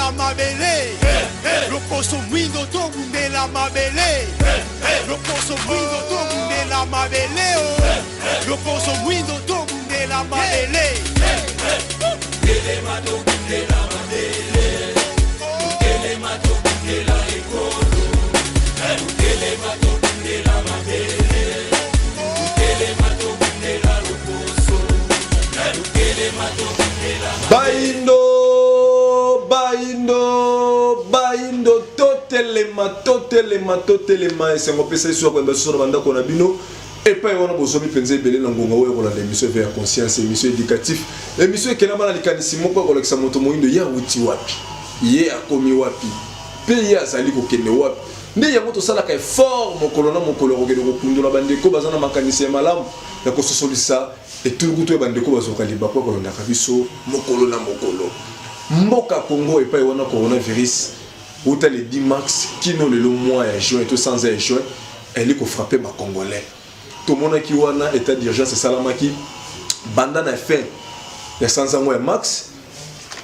Tobundela mabele Loposo mwindo tobundela mabele Loposo mwindo tobundela mabele oh. Loposo mwindo tobundela mabele Telema tobundela mabele Telema tobundela ekolo Telema tobundela mabele Telema tobundela loposo Telema tobundela Bayindo bayindo bayindo totelema totelema totelema esengo pesa biso ya koyamba biso na bandako na bino epai wana bozwami mpenza ebele na ngonga oyo ya kolanda émission eve ya conscience émission éducatif émission ekelama na likanisi moko ya kolakisa moto moyindo ye awuti wapi ye akomi wapi mpe ye azali kokende wapi nde yango tosalaka effort mokolo na mokolo ya kokende kokundola bandeko baza na makanisi ya malamu ya kososolisa Etuluku to ya bandeko bazwaka libaku ya kolandaka biso mokolo na mokolo. Mboka Congo epai wana coronavirus wuta le 10 mars kino lelo mois ya juin to sanza ya juin eyali ko frapper ba congolais. Tomonaki wana etat d'urgence esalamaki banda na fin ya sanza yango ya mars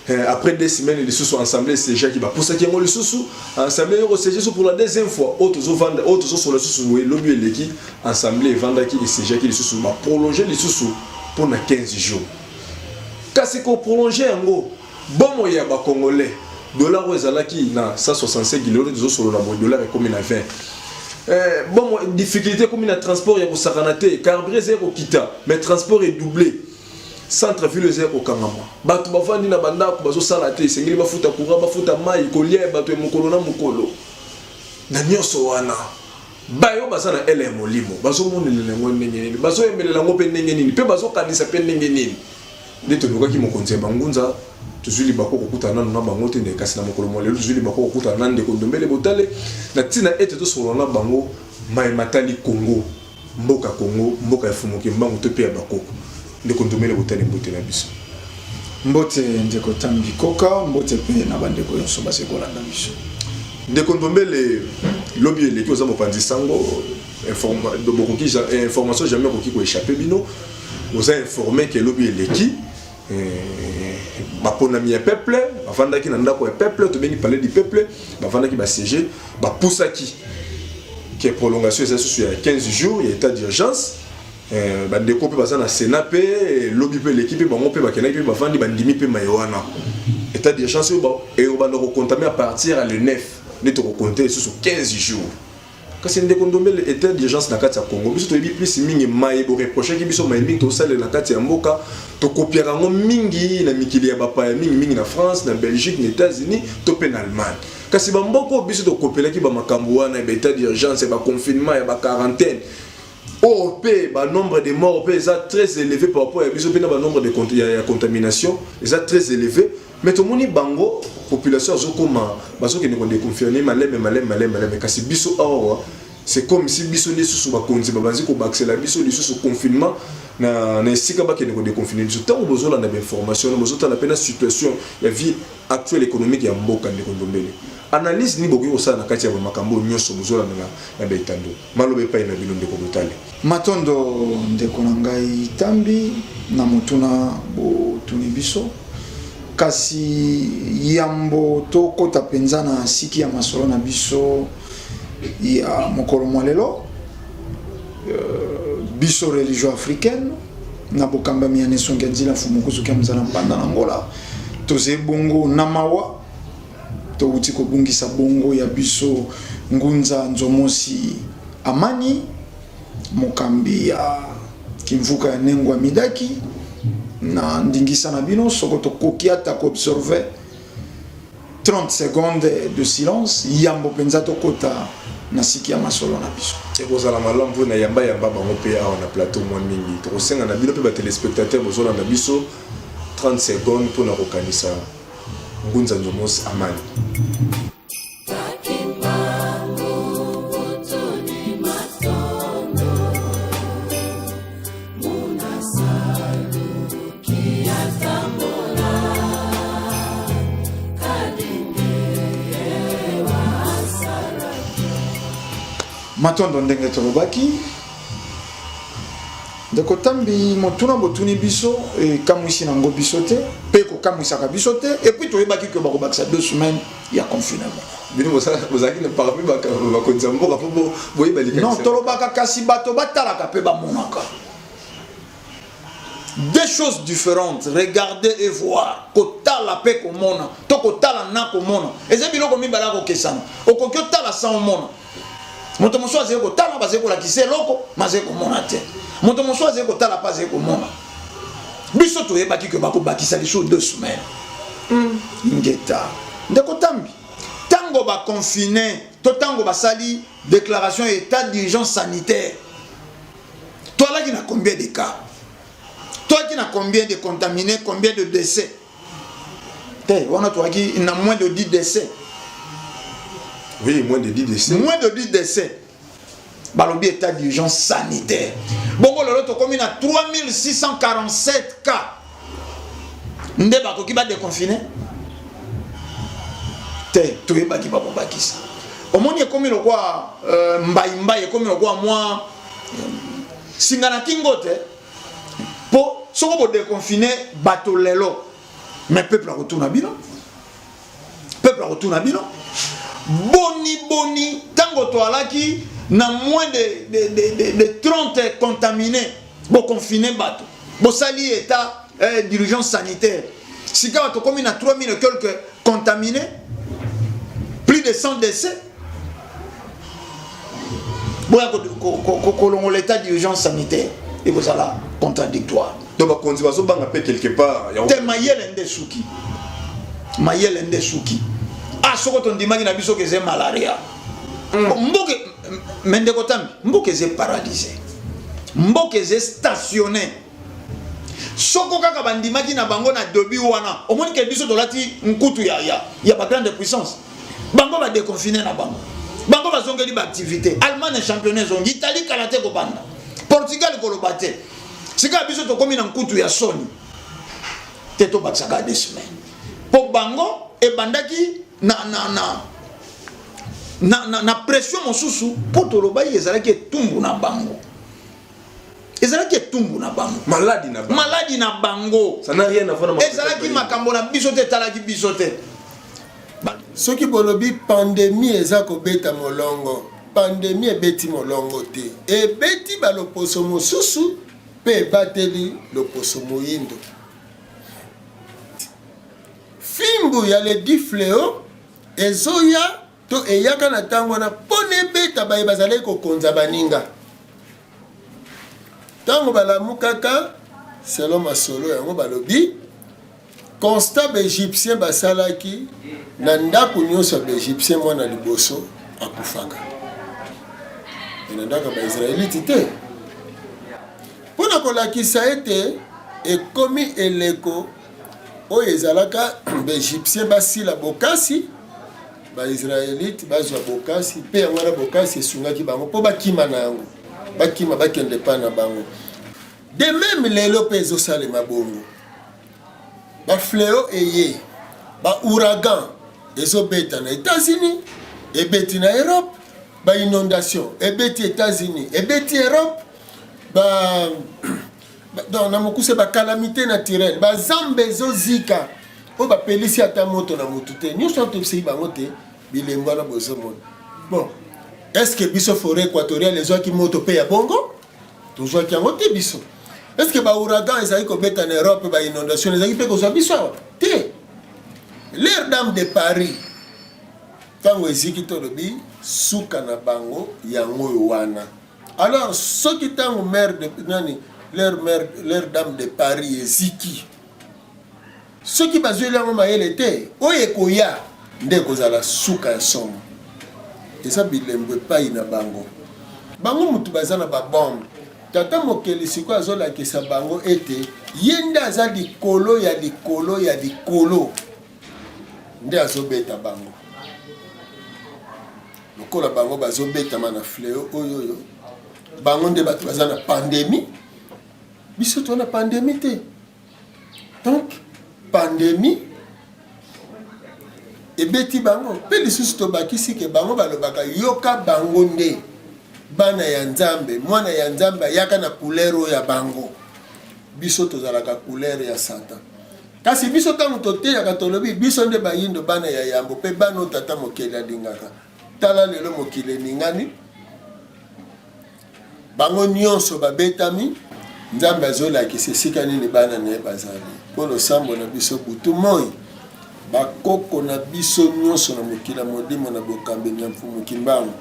Eh, après deux semaines lisusu assemblée esiégeaki bapusaki yango lisusu assemblée yoko siége so pour la deuxième fois oyo tozovanda oyo tozosola lisusu boye lobi eleki assemblée evandaki esiégeaki lisusu baprolonge lisusu mpo na 15 jours kasi koprolonge yango bomoi ya bacongolais dollar oyo ezalaki na 165 lelo tozosolola boye dollar ekomi na 20 eh, bon difficulté ekomi na transport ya kosakana te carburant ezali kokita mais transport edouble Centre ville eza ya kokangama, bato bavandi na bandako bazosala te, esengeli bafuta courant, bafuta mayi, kolia ya bato ya mokolo na mokolo. Na nyonso wana bayo baza na ele ya molimo bazomonelela yango ndenge nini, bazoyembelela yango mpe ndenge nini, mpe bazokanisa mpe ndenge nini? Nde tolukaki mokonzi ya bangunza, tozwi libaku kokutana nano na bango te, kasi na mokolo mwa lelo tozwi libaku kokutana na ndeko Ndombele Botale na ntina ete tosolola na bango maye matali Congo. Mboka Congo, mboka ya Fumu Kimbangu to pe ya bakoko. Ndeko Ndomele Botali mbote na biso. Mbote ndeko Tambi Koka, mbote pe na bandeko yonso bazali kolanda biso. Ndeko Ndombele, lobi eleki oza mopanzi sango, informa, bokoki information jamais okoki ko échapper bino. Oza informé que lobi eleki eh, baponami ya peuple bavandaki na ndako ya peuple tobengi palais du peuple bavandaki basiege bapusaki ke prolongation eza susu ya 15 jours ya état d'urgence eh, bandeko mpe baza na sénat mpe lobi mpe eleki mpe bango mpe bakendaki mpe bavandi bandimi mpe maye wana état d'urgence oyo ekobanda kokontame à partir ya le 9 nde tokokonte lisusu 15 jours Kasi ndeko Ndombele etat d'urgence na kati ya Congo biso toyebi plus mingi maye bo reprochaki biso maye mingi tosalela na kati ya mboka tokopiaka yango mingi na mikili ya bapaya mingi mingi na France na Belgique na États-Unis to mpe na Allemagne kasi bamboka oyo biso tokopelaki bamakambo wana ya ba état d'urgence ya ba confinement ya ba quarantaine oyo mpe ba nombre de morts mpe eza très élevé par rapport ya biso mpe na ba nombre de ya, ya contamination eza très élevé Mais tomoni bango population azokoma bazokende ko deconfirmer maleme maleme maleme maleme kasi biso awa c'est comme si biso nde susu bakonzi babanzi kobakisela biso lisusu confinement na, na esika bakende kodeconfine biso ntango bozolanda bainformation wana bozotala mpe na situation ya vie actuelle économique ya mboka ndeko ndombele analyse nini bokoki kosala na kati ya bamakambo oyo nyonso bozolanda na, na baetando maloba epai na bino ndeko botale Matondo ndeko na ngai Tambi na motuna botuni biso. Kasi yambo tokota mpenza na siki ya masolo na biso ya mokolo mwa lelo, euh, biso religion africaine na bokambami ya Nesonge Nzila Mfumu Kuzuki ya Mzala Mbanda na Angola tozali bongo na mawa towuti kobungisa bongo ya biso Ngunza Nzomosi Amani, mokambi ya Kimvuka ya Nengwa Midaki, na ndingisa na bino soko tokoki ata ko observer 30 secondes de silence yambo mpenza tokota na siki ya masolo na biso. Ekozala malamu mpo na yamba yamba bango mpe awa na plateau mwa mingi. Tokosenga na bino mpe ba telespectateurs bozolanda biso 30 secondes mpo na kokanisa Ngunza Nzomos Amani. Matondo ndenge tolobaki. Ndeko Tambi, motuna botuni biso ekamwisi nango biso te mpe ekokamwisaka biso te et puis toyebaki ke bakobakisa 2 semaines ya confinement. Bino bozalaki na parmi bakonzi ya mboka mpo boyeba likanisi? Non, tolobaka, kasi bato batalaka mpe bamonaka. Deux choses différentes, regarder et voir. Kotala mpe komona, to kotala na komona, eza biloko mibale ya kokesana. Okoki otala sans omona. Moto mosusu azali kotala, bazali kolakisa eloko, ma azali komona te. Moto mosusu azali kotala mpe azali komona. Biso toyebaki ke bakobakisa lisusu 2 semaines. Ngeta, ndeko Tambi, ntango baconfine to ntango basali déclaration état d'urgence sanitaire, toalaki na combien de cas? Toalaki na combien de contaminés? Combien de décès? Te, wana toalaki na moins de 10 décès. Oui, moins de 10 décès. Moins de 10 décès. Balobi état d'urgence sanitaire. Bongo lelo tokomi na 3647 cas, nde bakoki badéconfine te. Toyebaki bakobakisa. Omoni, ekomi lokwa mbaimbai, ekomi lokwa mwa singa na kingo te, mpo soko bodéconfine bato lelo, mais peuple akotuna bino, peuple akotuna bino boni boni. Ntango toalaki na moins de 30 contaminés, boconfine bato, bosali état d'urgence sanitaire. Sika tokomi na 3000 et quelques contaminés, plus de 100 décès, boya kolongola état d'urgence sanitaire, ekozala contradictoire. Donc bakonzi bazobanga mpe quelque part? Te, mayele nde suki, mayele nde suki. Ah, soko tondimaki na biso ke eza malaria, mboka. Me ndeko Tambi, mboka eza paralysé, mboka eza stationné. Soko kaka bandimaki na bango na début wana, omoni ke biso tolati nkutu ya bagrande puissance. Bango badéconfine na bango, bango bazongeli baactivité. Allemagne, championnat ezongi. Italie, kala te kobanda. Portugal, koloba te. Sika biso tokomi na nkutu ya soni te. Tobakisaka 2 semaines mpo bango ebandaki na pression mosusu, mpo tolobai ezalaki etumbu na bango, ezalaki etumbu na bango. Maladi na bango. Maladi na bango. Ça n'a rien à voir na Ezalaki makambo na biso te, etalaki biso te. Soki bolobi pandémie eza kobeta molongo, pandémie ebeti molongo te, ebeti baloposo mosusu mpe ebateli loposo moyindo. Fimbu ya le 10 fléau ezoya to eyaka na ntango wana mpo na ebeta baye bazalaki kokonza baninga. Ntango balamukaka, selon masolo yango, balobi constat baégyptien basalaki na ndako nyonso ya baégyptien, mwana liboso akufaka. E na ndako ya baisraeliti te, mpo na kolakisa ete ekomi eleko oyo ezalaka baégyptien basila bokasi, baisraelite bazwa bokasi. Mpe yango wana bokasi esungaki bango mpo bakima na yango, bakima, bakende epai na bango. De même, lelo mpe ezosalema bongo. Bafléau eye, baouragan ezobeta na États-Unis, ebeti na Europe, bainondation ebeti États-Unis, ebeti Europe, ba donc na mokuse bacalamité naturelle, bazamba ezozika oyo bapelisi ata moto na motu te. Nyonso wana tobisaki bango te. Bilembo wana bozomona. Bon, est ce que biso forêt équatoriale ezwaki moto mpe ya bongo? Tozwaki yango te biso. Est ce que baouragan ezalaki kobeta na Europe, bainondation ezalaki mpe kozwa biso awa te? Leur Dame de Paris, ntango eziki, tolobi suka na bango yango oyo wana. Alors soki ntango mare de nani, leur mère, leur Dame de Paris eziki, soki bazweli yango mayele te, oyo ekoya nde ekozala suka ya somo. Eza bilembo epai na bango. Bango mutu baza na babombe. Tata mokeli sikoyo azolakisa bango ete ye nde aza likolo ya likolo ya likolo, nde azobeta bango lokola bango bazobetama na fléau oyo. Oyo bango nde bato baza na pandémie, biso toza na pandémie te. Donc pandémie ebeti bango mpe lisusu. Tobakisi ke bango balobaka, yoka bango nde. bana ya Nzambe. Mwana ya Nzambe ayaka na couleur oyo ya bango. Biso tozalaka couleur ya Satan. Kasi biso ntango toteyaka tolobi biso nde bayindo bana ya yambo mpe bana oyo Tata Mokeli alingaka. Tala lelo mokili eningani, bango nyonso babetami. Nzambe azolakisa esika nini bana na ye bazali. Mpo losambo na biso butu moi, bakoko na biso nyonso na mokili ya molimo na bokambemi ya Mfumu Kimbangu,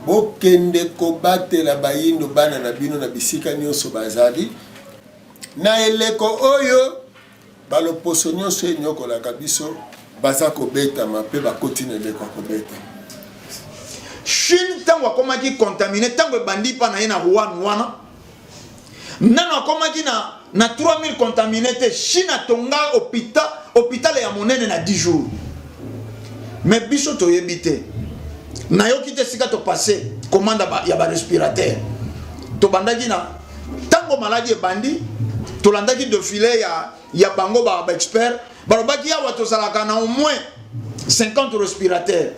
bokende kobatela bayindo bana na bino na bisika nyonso bazali. Na eleko oyo baloposo nyonso enyokolaka biso baza kobetama mpe bakoti na eleko ya kobetama. Chine ntango akomaki contamine, ntango ebandi mpa na ye na Wuhan wana, nano akomaki na 3000 contamine te. Chine atonga hôpital ya monene na 10 jours. Mais biso toyebi te, nayoki te sika topasse commande ya barespirateur. Tobandaki na ntango maladi ebandi, tolandaki défilé ya bango ba expert, balobaki awa tozalaka na au moins 50 respirateurs.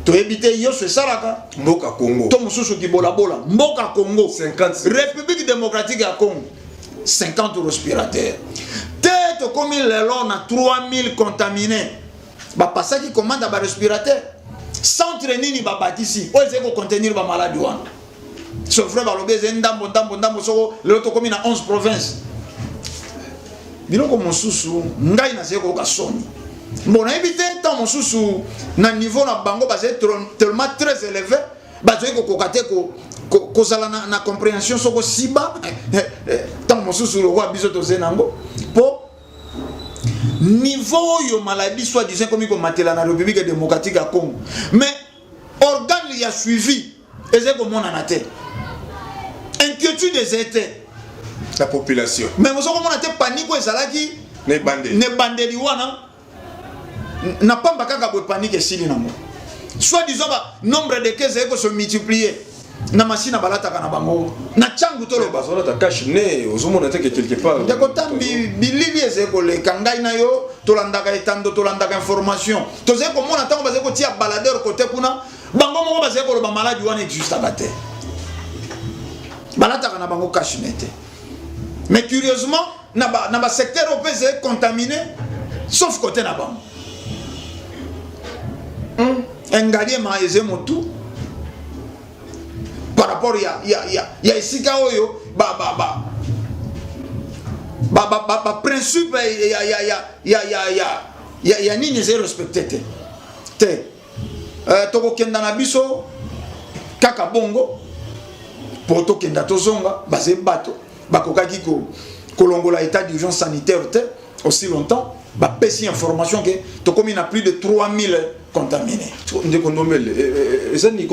Toyebi te nyonso esalaka mboka Congo to mosusu kibolabola mboka Congo. 50. République démocratique ya Congo, 50 respirateurs te. Tokomi lelo na 3000 contaminés, bapasaki commande ya barespirateur. Centre nini babatisi oyo ezali kocontenir bamaladi wana? C'est vrai, balobi ezali ndambo ndambo ndambo. Soko lelo tokomi na 11 province. Biloko mosusu ngai nazali koyoka soni. Bon, nayebi te, ntango mosusu na niveau na bango bazali tellement très élevé, bazali kokoka te kozala na compréhension soko siba ntango mosusu lokola biso tozali nango. Mpo niveau oyo maladie soit disant komi komatela na République démocratique ya Congo, mais organe ya suivi ezali komonana te, inquiétude ezali te. La population. Mais ozo komona te, panique oyo ezalaki na ebandeli. Na ebandeli wana, na pamba kaka boye, panique esili nango. Soit disant ba nombre de cas ezali kose multiplier na masina balataka na bango na ntango toloba. Bazolata cache-nez, ozomona te ke quelque part Ndeko Tambi, bilili ezali koleka. Ngai na yo tolandaka etando, tolandaka information. Tozali komona ntango bazali kotia baladeur kote kuna, bango moko bazali koloba maladi wana existaka te, balataka na bango cache-nez te. Mais curieusement, na basecteur oyo mpe ezali contaminé, sauf côté na bango. Ngaliema eze motu par rapport ya esika oyo ba principe ya nini ezali respecté te te. Tokokenda na biso kaka bongo po tokenda tozonga. Bazali bato bakokaki kolongola état d'urgence sanitaire te aussi longtemps bapesi information ke tokomi na plus de 3000 contaminés. Ndeko Ndombele, eza nini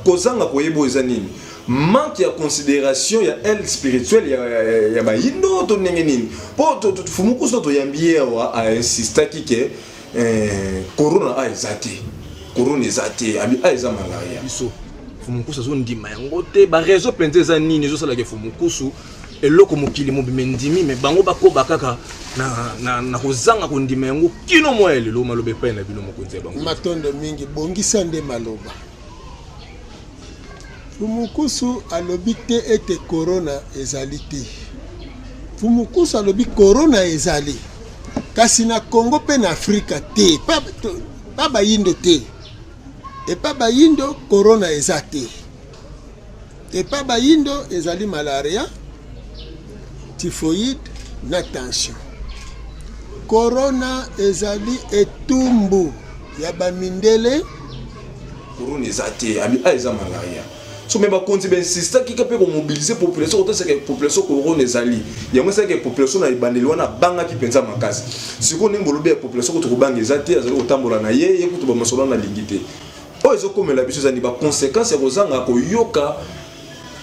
kozanga koyeba oyo? Eza nini? Manque ya considération ya aile spirituelle ya bayindo to ndenge nini? Mpo Fumukusu toyambi ye awa, ainsistaki ke corona a eza te, corona eza te, abi a eza malaria. Biso Fumukusu azondima yango te. Bareseau mpenza eza nini ezosalaka Fumukusu eloko mokili mobima endimi, me bango bakoba kaka na kozanga kondima yango kino mwa ya lelo? Maloba epai na bino, mokonzi ya bango. Matondo mingi. Bongisa nde maloba. Fumukusu alobi te ete corona ezali te. Fumukusu alobi corona ezali, kasi na Congo mpe na Afrika te, pa bayindo te. Epa bayindo corona eza te. Epa bayindo ezali malaria, typhoïde na tension. Corona ezali etumbu ya bamindele. Corona eza te, abi a eza malaria. So me bakonzi bainsistaki ka mpe komobilize population, kotasaka population corona ezali. Yango esalaki population na ebandeli wana abangaki mpenza makasi. Sikoyo ndenge bolobi ya population kutu kobanga eza te, azali kotambola na ye, ye kutu bamasolo wana alingi te. Oyo ezokomela biso ezali baconséquence ya kozanga koyoka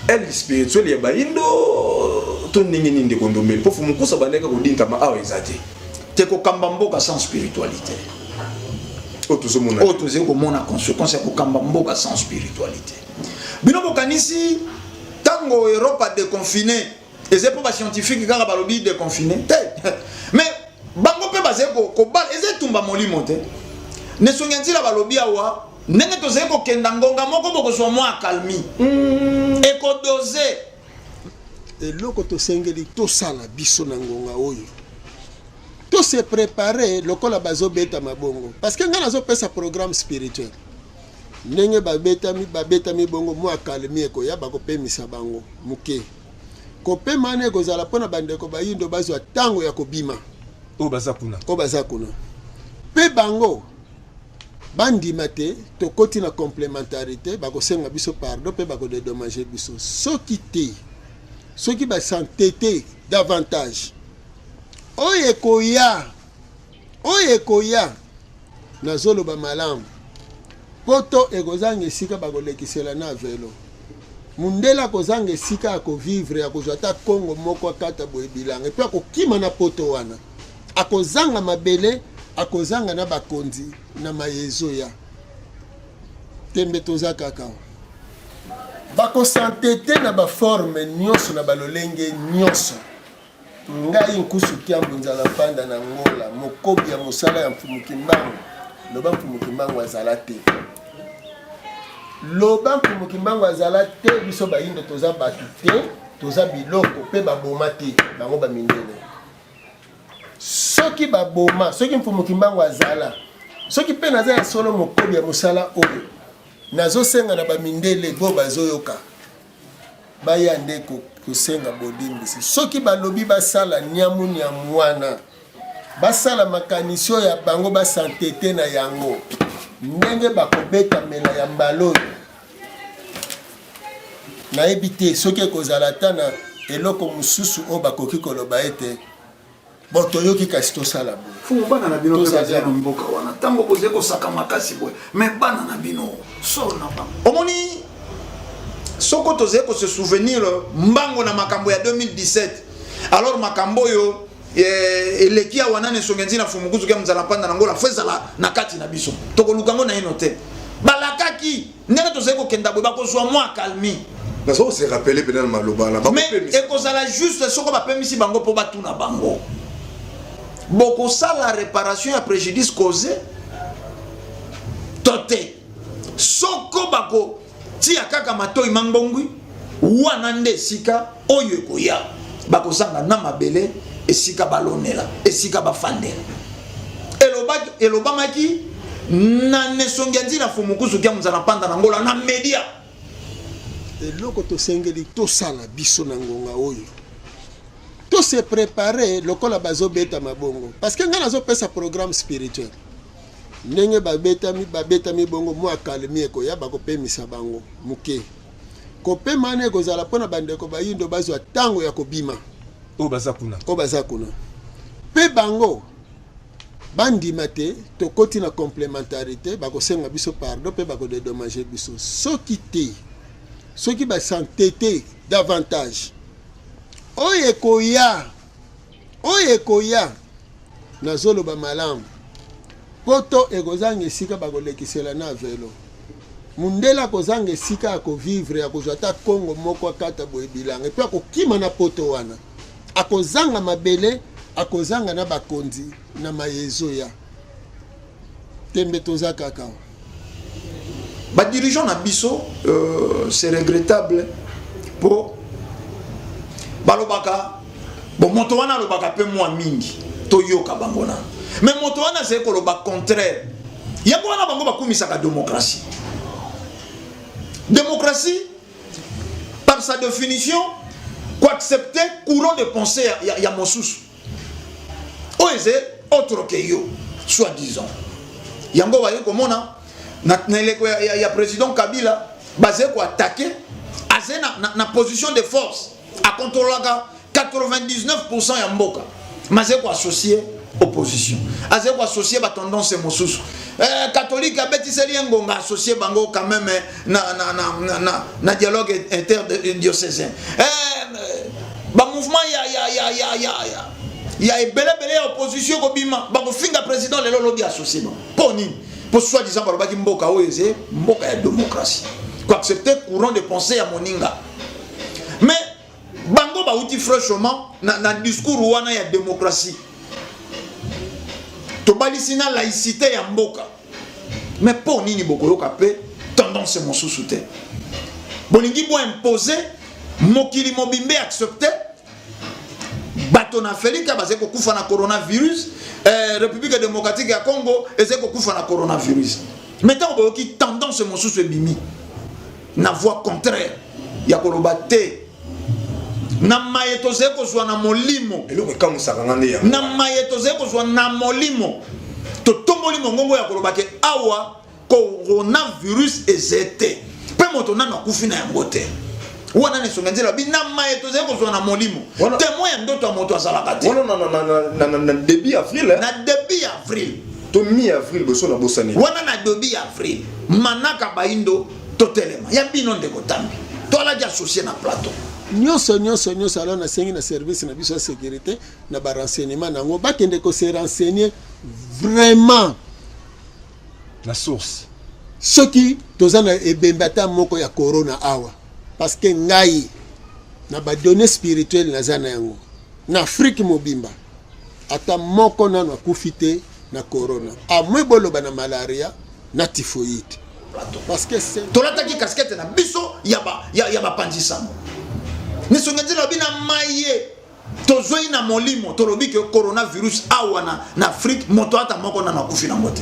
aile spirituelle ya bayindo to ndenge nini, ndeko Ndombele? Mpo Fumukusa bandaki kodintama awa eza te. Te, kokamba mboka sans spiritualité. Oyo tozomona. Oyo tozali komona, conséquence ya kokamba mboka sans spiritualité. Bino bokanisi ntango Europe adéconfine, eza mpo bascientifique kaka balobi déconfine te, mais bango mpe bazali kobala. Eza etumba molimo te. Nesongi ya nzila balobi awa. Ndenge tozali kokenda ngonga moko bokozwa mwa accalmie. Ekodose. Eloko tosengeli tosala biso na ngonga oyo, to se préparer lokola bazobeta mabongo, parce que ngai nazopesa programme spirituel. Ndenge babetami, babetami bongo, mwa accalmie ekoya, bakopemisa bango moke. Kopema wana ekozala mpona bandeko bayindo bazwa ntango ya kobima oyo baza kuna, oyo baza kuna, mpe bango bandima te tokoti na complémentarité, bakosenga biso pardon mpe bakodédommager biso. Soki te, soki bas'entêter davantage, oyo ekoya, oyo ekoya, nazoloba malamu, poto ekozanga esika bakolekisela na velo. Mundele akozanga esika ya kovivre, ya kozwa ata kongo moko akata boye bilanga, et puis akokima na poto wana, akozanga mabele, akozanga na bakonzi na mayezo ya tembe. Toza kaka bakos'entêter na baforme nyonso, na balolenge nyonso. Ngai Nkusu Kiambu Nzala Mpanda na Ngola, mokobi ya mosala ya Mfumu Kimbangu. Loba Mfumu Kimbangu azala te, loba Mfumu Kimbangu azala te. Biso bayindo toza bato te, toza biloko, mpe baboma te bango bamindele. Soki baboma, soki Mfumu Kimbangu azala, soki mpe naza ya solo mokobi ya mosala oyo, nazosenga na bamindele bo bazoyoka, baya nde kosenga bolimbisi. Soki balobi basala niamu niamu wana, basala makanisi oyo ya bango, bas'entêter na yango, ndenge bakobetamela ya mbala oyo, nayebi te soki ekozala ata na eloko mosusu oyo bakoki koloba ete bon, toyoki, kasi tosala boye. Fumu, bana na bino mpe bazali na mboka wana. Ntango bozali kosaka makasi boye, mais bana na bino, solo na bango omoni, soko tozali kose souvenir mbango na makambo ya 2017, alors makambo oyo eleki awa nani esongi ntina Mfumu Nkusu Nzala Mpanda na Ngola, faut ezala na kati na biso. Tokoluka ngo naino te. Balakaki ndenge tozali kokenda boye, bakozwa mwa accalmie. Naza kose rappeler mpena na maloba na Mais ekozala juste soko bapemisi bango mpo batuna bango: bokosala réparation ya préjudice causé to te? Soko bakotia kaka matoi mangongwi wana, nde esika oyo ekoya bakozanga na mabele esika balonela, esika bafandela. Elobamaki na nesongi ya nzina Mfumu Nkusu Kia Nzala Mpanda na Ngola na media. Eloko tosengeli tosala biso na ngonga oyo, tose préparer lokola bazobeta mabongo, parce que ngai nazopesa programme spirituel. Ndenge babetami, babetami bongo, mwa accalmie ekoya, bakopemisa bango moke. Kopema wana ekozala mpona bandeko bayindo bazwa ntango ya kobima oyo baza kuna, oyo baza kuna, mpe bango bandima te tokoti na complémentarité, bakosenga biso pardon mpe bakodédommager biso. Soki te, soki bas'entêter davantage, oyo ekoya, oyo ekoya, nazoloba malamu, poto ekozanga esika bakolekisela na velo. Mundele akozanga esika ya kovivre, ya kozwa ata kongo moko akata boye bilanga, et puis akokima na poto wana, akozanga mabele, akozanga na bakonzi na mayezo ya tembe. Toza kaka Badirigeant na biso, c'est regrettable mpo balobaka bon, moto wana alobaka mpe mwa mingi, toyoka bango na, mais moto wana azali koloba contraire. Yango wana bango bakumisaka démocratie. Démocratie, par sa définition, koaccepter courant de pensée ya mosusu oyo eza autre que yo, soi disant. Yango baye komona na eleko ya président Kabila, bazali koattaquer, azali na position de force, akontrolaka 99% ya mboka, mais azali koassocier opposition, azali koassocier batendance mosusu. Catholique abetiseli ye ngonga, associe bango quand même na dialogue interdiocésain. Bamouvement ya ebelebele ya opposition ekobima, bakofinga président lelo, lobi associe bango. Mpo nini? Mpo soi disant balobaki mboka oyo eze mboka ya démocratie, koaccepter courant de pensée ya moninga. Mais bango bauti fraîchement na discours wana ya démocratie, tobalisi na laïcité ya mboka. Mais mpo nini bokoyoka mpe tendance mosusu te? Bolingi bo imposer mokili mobimbe accepte bato na Afrika bazali kokufa na coronavirus, République démocratique ya Congo ezali kokufa na coronavirus. Mais ntango boyoki tendance mosusu ebimi na voie contraire ya koloba te na maye tozali kozwa na molimo, Eloko ekamwisaka nga nde yango. Na maye tozali kozwa na molimo, totomboli mongongo ya koloba ke awa coronavirus eze te, mpe moto nano akufi na yango te. Wana na esonga nzela bi na maye tozali kozwa na molimo, témoin ya ndoto ya moto azalaka te. Wana na début avril, eh? Na début avril. To mi avril, boso na bosani. Wana na début avril, manaka baindo totelema ya bino. Ndeko Tambi, toalaki associé na plateau. Nyonso, nyonso, nyonso. Alors nasengi na service na biso ya sécurité na barenseignement nango, bakende kose renseigner vraiment na source. Soki toza na ebembe ata moko ya corona awa, parce que ngai na badonnées spirituelles naza na yango, na Afrique mobimba ata moko nano akufi te na corona, amwe boloba na malaria na typhoïde, parce que c'est Tolataki casquette na biso ya bapanzi sango. Nisonga nzela lobi na maye tozwei na molimo, tolobi ke coronavirus awa na Afrique moto ata moko nano akufi nango te.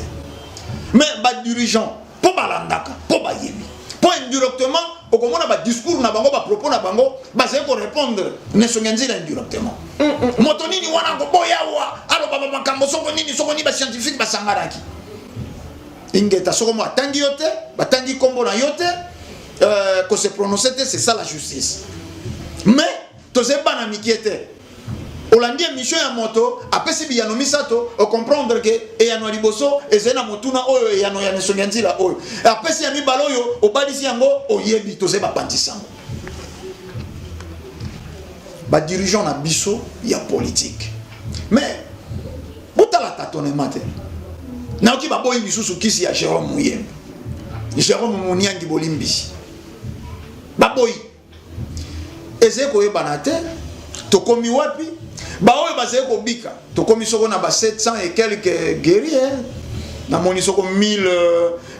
Mais badirigeant, mpo balandaka, mpo bayebi, mpo indirectement okomona badiscours na bango, bapropos na bango, bazali korépondre nesonga nzela indirectement. Moto nini wana koboya awa aloba bamakambo soko nini, soko nini, bascientifique basanganaki. Ingeta, soko mo atangi yo te, batangi nkombo na yo te, kose prononcer te, c'est ça la justice. Mais tozali bana mike te. Olandi émission ya moto apesi biyano misato, ocomprendre ke eyano ya liboso ezali na motuna oyo, eyano ya nesongi ya nzila oyo apesi ya mibale oyo obalisi yango, oyebi. Tozali bapanzi sango. Badirigeant na biso ya politique, mais botala tâtonnement te. Nayoki baboyi lisusu kisi ya Jérôme Muyembe, Jérôme Muniangi, bolimbisi, baboyi. Ezali koyebana te tokomi wapi. Baoyo bazali kobika, tokomi soko na ba 700 et quelques guéris, hein. Namoni soko 1000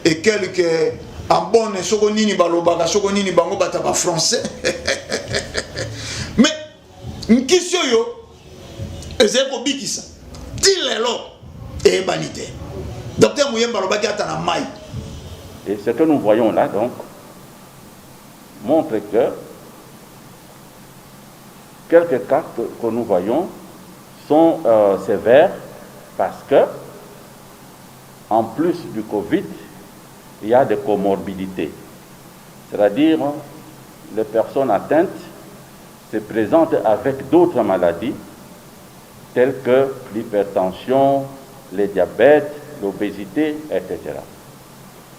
et quelques en bonne soko nini balobaka, soko nini bango bata bafrançais. Mais nkisi oyo ezali kobikisa ti lelo eyebani te. Docteur Muyemba alobaki ata na mai. Et ce que nous voyons là, donc, montre que quelques cas que nous voyons sont sévères parce que, en plus du Covid, il y a des comorbidités. C'est-à-dire, les personnes atteintes se présentent avec d'autres maladies telles que l'hypertension, le diabète, l'obésité, etc.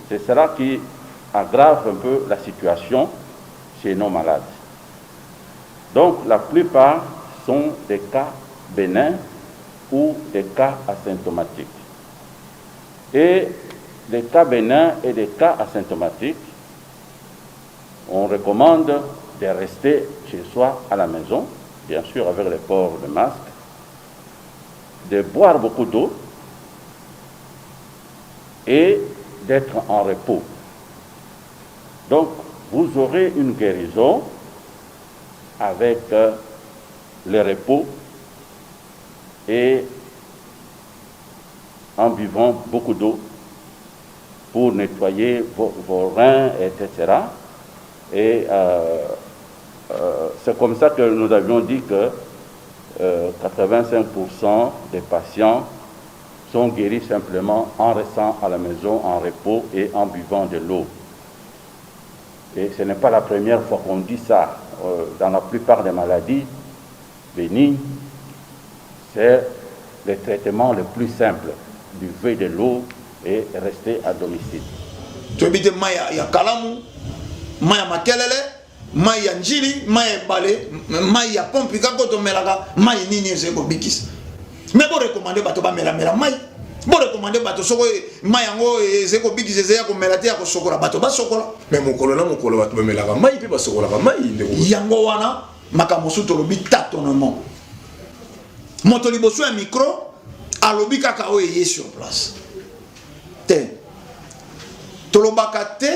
C'est cela qui aggrave un peu la situation chez nos malades. Donc la plupart sont des cas bénins ou des cas asymptomatiques. Et des cas bénins et des cas asymptomatiques, on recommande de rester chez soi à la maison, bien sûr avec le port de masque, de boire beaucoup d'eau et d'être en repos. Donc, vous aurez une guérison avec le repos et en buvant beaucoup d'eau pour nettoyer vos reins, etc. Et c'est comme ça que nous avions dit que 85% des patients sont guéris simplement en restant à la maison, en repos et en buvant de l'eau. Et ce n'est pas la première fois qu'on dit ça. Dans la plupart des maladies bénignes, c'est le traitement le plus simple: buvez de l'eau et rester à domicile. Toyebi te mai ya kalamu, mai ya makelele, mai ya njili, mai ya ebale, mai ya pompi kaka tomelaka, mai nini ezali kobikisa. Mais borecommander bato bamelamela mai, borecommander bato soko mai yango ezali kobikisa, ezali ya komela te, ya kosokola, bato basokola. Mais mokolo na mokolo bato bamelaka mai mpe basokolaka mai, ndeko. Yango wana makambo mosusu tolobi tâtonnement. Moto liboso ya micro alobi kaka oyo eye sur place te. Tolobaka te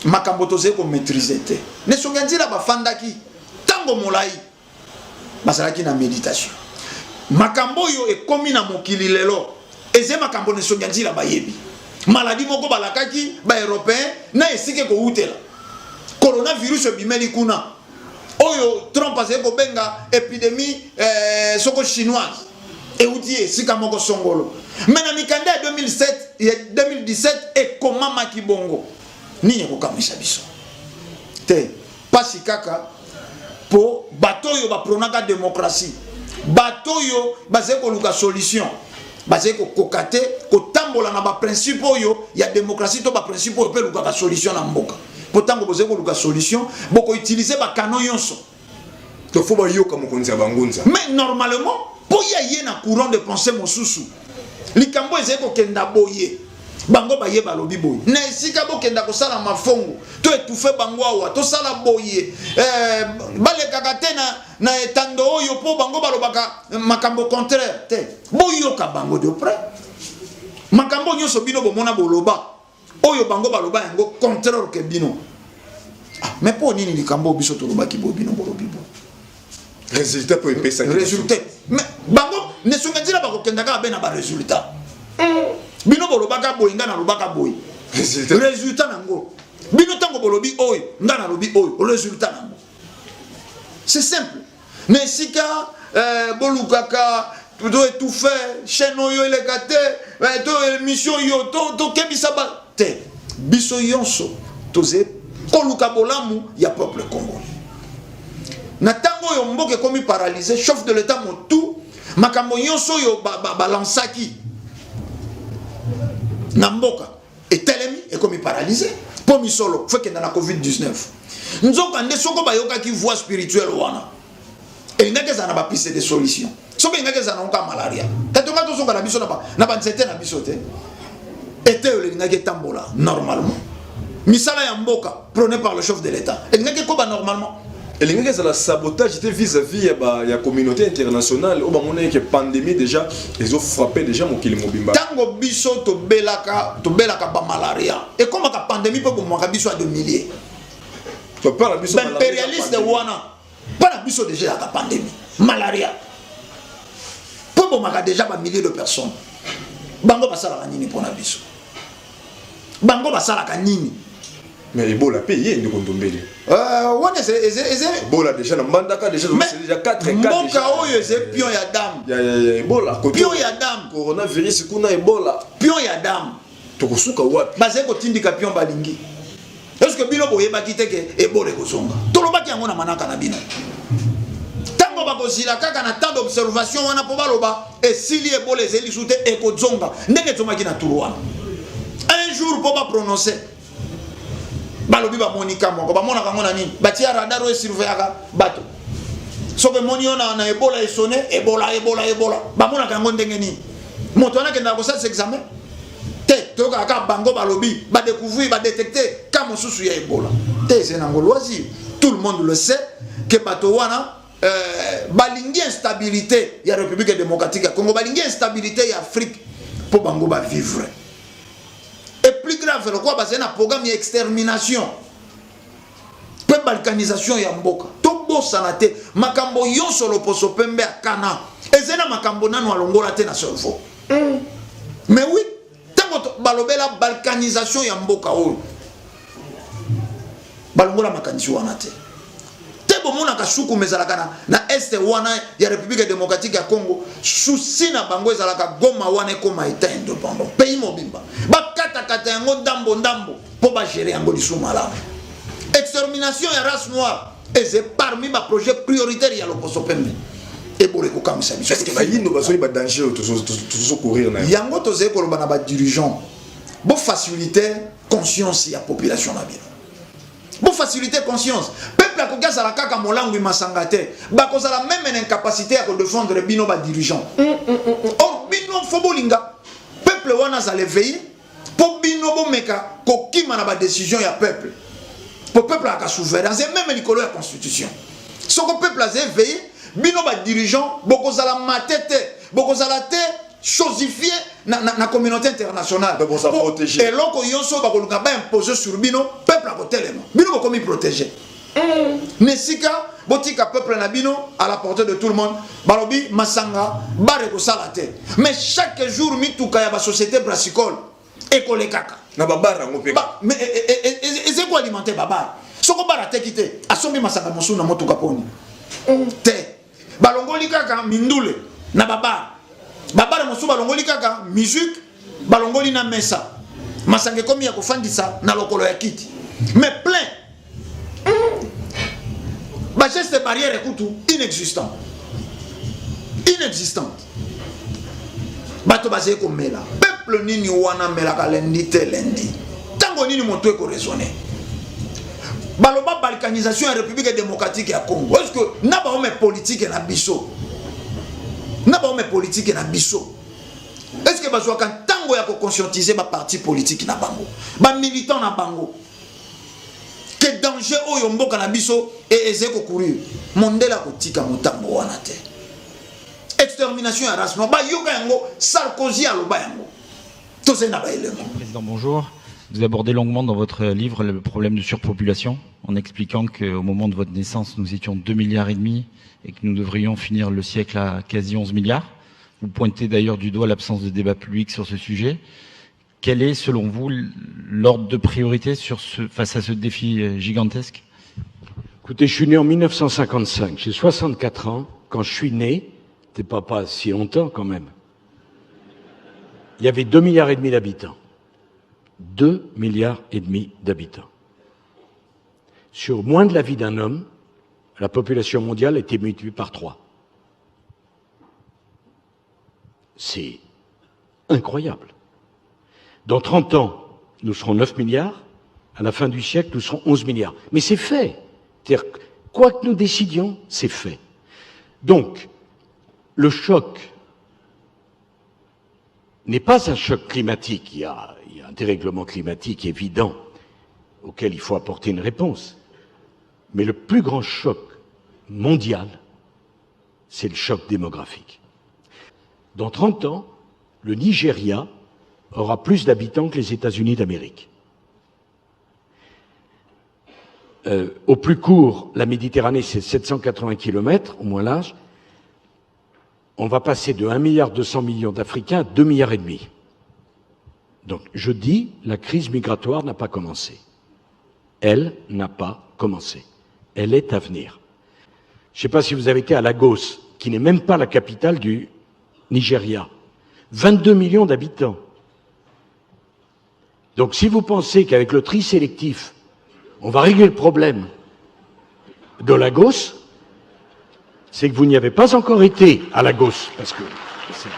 makambo tozali komaîtriser te. Nesongi ya nzila bafandaki ntango molai, bazalaki na méditation. Makambo oyo ekomi na mokili lelo eza makambo nesongi ya nzila bayebi. Maladi moko balakaki baeuropéen na esika ekowutela, coronavirus ebimeli kuna, oyo Trump azali kobenga épidémie soko chinoise, euti esika moko songolo. Me na mikanda ya 2007, ya 2017 ekomamaki bongo. Nini ekokamwisa biso te? Pasi kaka mpo bato oyo baprônaka démocratie, bato oyo bazali koluka solution, bazali kokoka te kotambola na baprincipe oyo ya démocratie to baprincipe oyo mpe elukaka solution na mboka. Mpo ntango bozali koluka solution, bokoutiliser bacanaux nyonso. To faut bayoka mokonzi ya bangunza. Mais normalement, mpo ya ye na courant de pensée mosusu, likambo ezali kokenda boye, bango baye balobi boye, na esika bokenda kosala mafongo to étouffe bango awa, tosala boye, balekaka te na etando oyo, mpo bango balobaka makambo contraire te. Boyoka bango de près. Makambo nyonso bino bomona boloba, oyo bango baloba yango contraire ke bino. Ah, mais mpo nini likambo oyo biso tolobaki boye, bino bolobi boye? Résultat mpo epesaki. Résultat, mais bango nesonga nzela bakokenda kaka be na barésultat. Bino bolobaka boye, nga nalobaka boye. Résultat. Résultat nango, bino ntango bolobi oyo, nga nalobi oyo, résultat nango, c'est simple. Na esika bolukaka to étouffe chaîne oyo eleka te, to émission oyo tokebisa ba te, biso nyonso toze koluka bolamu ya peuple congolais. Na ntango oyo mboka ekomi paralysé, chef de l'État motu makambo nyonso oyo balansaki na mboka etelemi, ekomi paralysé, mpo misolo faut ekenda na COVID-19. Nzoka nde soko bayokaki voix spirituelle wana, elingaki ezala na bapiste de solution. Soki elingaki ezala nango kaka malaria, katonga tozonga na biso na banzete na biso te, eteyo elingaki etambola normalement, misala ya mboka prôné par le chef de l'État elingaki ekoba normalement. Elingaki ezala sabotage te vis-à-vis ya communauté internationale oyo bamonaki ke pandémie déjà ezofrappe déjà mokili mobimba? Ntango biso tobelaka bamalaria, ekomaka pandémie mpe bomwaka biso ya de milliers. Topala biso. Baimpérialiste wana, mpo na biso déjà ezalaka pandémie. Malaria mpo bomaka déjà bamilliers de personnes. Bango basalaka nini mpo na biso? Bango basalaka nini? Mais Ebola mpe ye, ndeko Ndombele. Wana Ebola déjà na Mbandaka, déjà déjà 4 cas. Mboka oyo eza pion ya dame. Ya Ebola. Pion ya dame. Coronavirus kuna, Ebola. Pion ya dame. Tokosuka wapi? Bazali kotindika pion balingi. Est ce que bino boyebaki te ke Ebola ekozonga? Tolobaki yango na manaka na bino. Ntango bakozila kaka na temps d'observation wana mpo baloba esili, Ebola ezali lisusu te, ekozonga ndenge ezongaki na turu wana. Un jour mpo baprononce, balobi bamoni ka moko. Bamonaka yango na nini? Batia radar oyo esurveillaka bato. Soki emoni yo na Ebola, esone Ebola, Ebola, Ebola. Bamonaka yango ndenge nini? Moto wana akendaka kosalisa examen te. Toyokaka kaka bango balobi badécouvrir, badétecte ka mosusu ya Ebola te. Eza nango loisir, tout le monde le sait ke bato wana balingi instabilité ya République démocratique ya Congo, balingi instabilité ya Afrique mpo bango bavivre. Et plus grave, lokola bazali na programme ya extermination mpe balkanisation ya mboka. Tobosana te makambo nyonso loposo pembe akana, ezali na makambo nano alongola te na cerveau. Mais oui, ntango balobela balkanisation ya mboka oyo, balongola makanisi wana te. Te, bomonaka sukuma ezalaka na est wana ya République démocratique ya Congo. Souci na bango ezalaka Goma wana ekoma état indépendant, pays mobimba bakatakata yango ndambo ndambo mpo bagérer yango lisusu malamu. Extermination ya race noire eza parmi baprojet prioritaire ya loposo pembe. Ebola ekokamwisa biso. Est-ce que bayindo bazoi badanger oyo tozocourir na yango? Tozali koloba na badirigeant, bofacilite conscience ya population na bino, bofacilite conscience. Peuple akoki azala kaka molangwi masanga te, bakozala même na incapacité ya kodefendre bino badirigeant. Or bino faut bolinga peuple wana azala éveillé mpo bino bomeka kokima na badécision ya peuple, po peuple azalaka souverain, aza même likolo ya constitution. Soko peuple aza éveillé, bino badirigeant bokozala mate te, bokozala te. chosifié na, na, na communauté internationale. Donc, boza Po protégé. Eloko nyonso bakoluka baimpose sur bino, peuple akotelema, bino bokomi protégé. Na esika botika peuple na bino à la portée de tout le monde, balobi masanga bar ekosala te, mais chaque jour mituka ya basociété brassicole ekolekaka na babar yango mpe. Mais eza koalimenter babar. Soko bar ateki te, asombi masanga mosusu na motuka poni te. Balongoli kaka mindule na babar, babar mosusu balongoli kaka musique, balongoli na mesa, masanga ekomi ya kofandisa na lokolo ya kiti, mais plein. Bageste barrière ekutu inexistant, inexistante. Bato bazali komela. Peuple nini wana amelaka lundi te lundi? Ntango nini moto ekoraisonner? Baloba balkanisation ya République démocratique ya Congo. Est ce que na bahomme politique na biso, na bahomme politique na biso, est ce que bazwaka ntango ya koconscientiser baparti politique na bango, bamilitant na bango, ke danger oyo mboka na biso ezali kocourir? Mondele akotika motambo wana te. Extermination ya race noire, bayoka yango, Sarkozy aloba yango, tozali na baélément. Président, bonjour. Vous abordez longuement dans votre livre le problème de surpopulation, en expliquant qu'au moment de votre naissance, nous étions 2 milliards et demi et que nous devrions finir le siècle à quasi 11 milliards. Vous pointez d'ailleurs du doigt l'absence de débat public sur ce sujet. Quel est, selon vous, l'ordre de priorité face à ce défi gigantesque? Écoutez, je suis né en 1955, j'ai 64 ans. Quand je suis né, c'était pas si longtemps quand même, il y avait 2 milliards et demi d'habitants. 2 milliards et demi d'habitants. Sur moins de la vie d'un homme, la population mondiale était multipliée par 3. C'est incroyable. Dans 30 ans, nous serons 9 milliards. À la fin du siècle, nous serons 11 milliards. Mais c'est fait. C'est-à-dire, quoi que nous décidions, c'est fait. Donc, le choc n'est pas un choc climatique. Il y a un dérèglement climatique évident auquel il faut apporter une réponse. Mais le plus grand choc mondial, c'est le choc démographique. Dans 30 ans, le Nigeria aura plus d'habitants que les États-Unis d'Amérique. Au plus court, la Méditerranée, c'est 780 kilomètres, au moins large. On va passer de 1 milliard 200 millions d'Africains à 2 milliards et demi. Donc, je dis, la crise migratoire n'a pas commencé. Elle n'a pas commencé. Elle est à venir. Je ne sais pas si vous avez été à Lagos, qui n'est même pas la capitale du Nigeria. 22 millions d'habitants. Donc, si vous pensez qu'avec le tri sélectif, on va régler le problème de Lagos, c'est que vous n'y avez pas encore été à Lagos, parce que c'est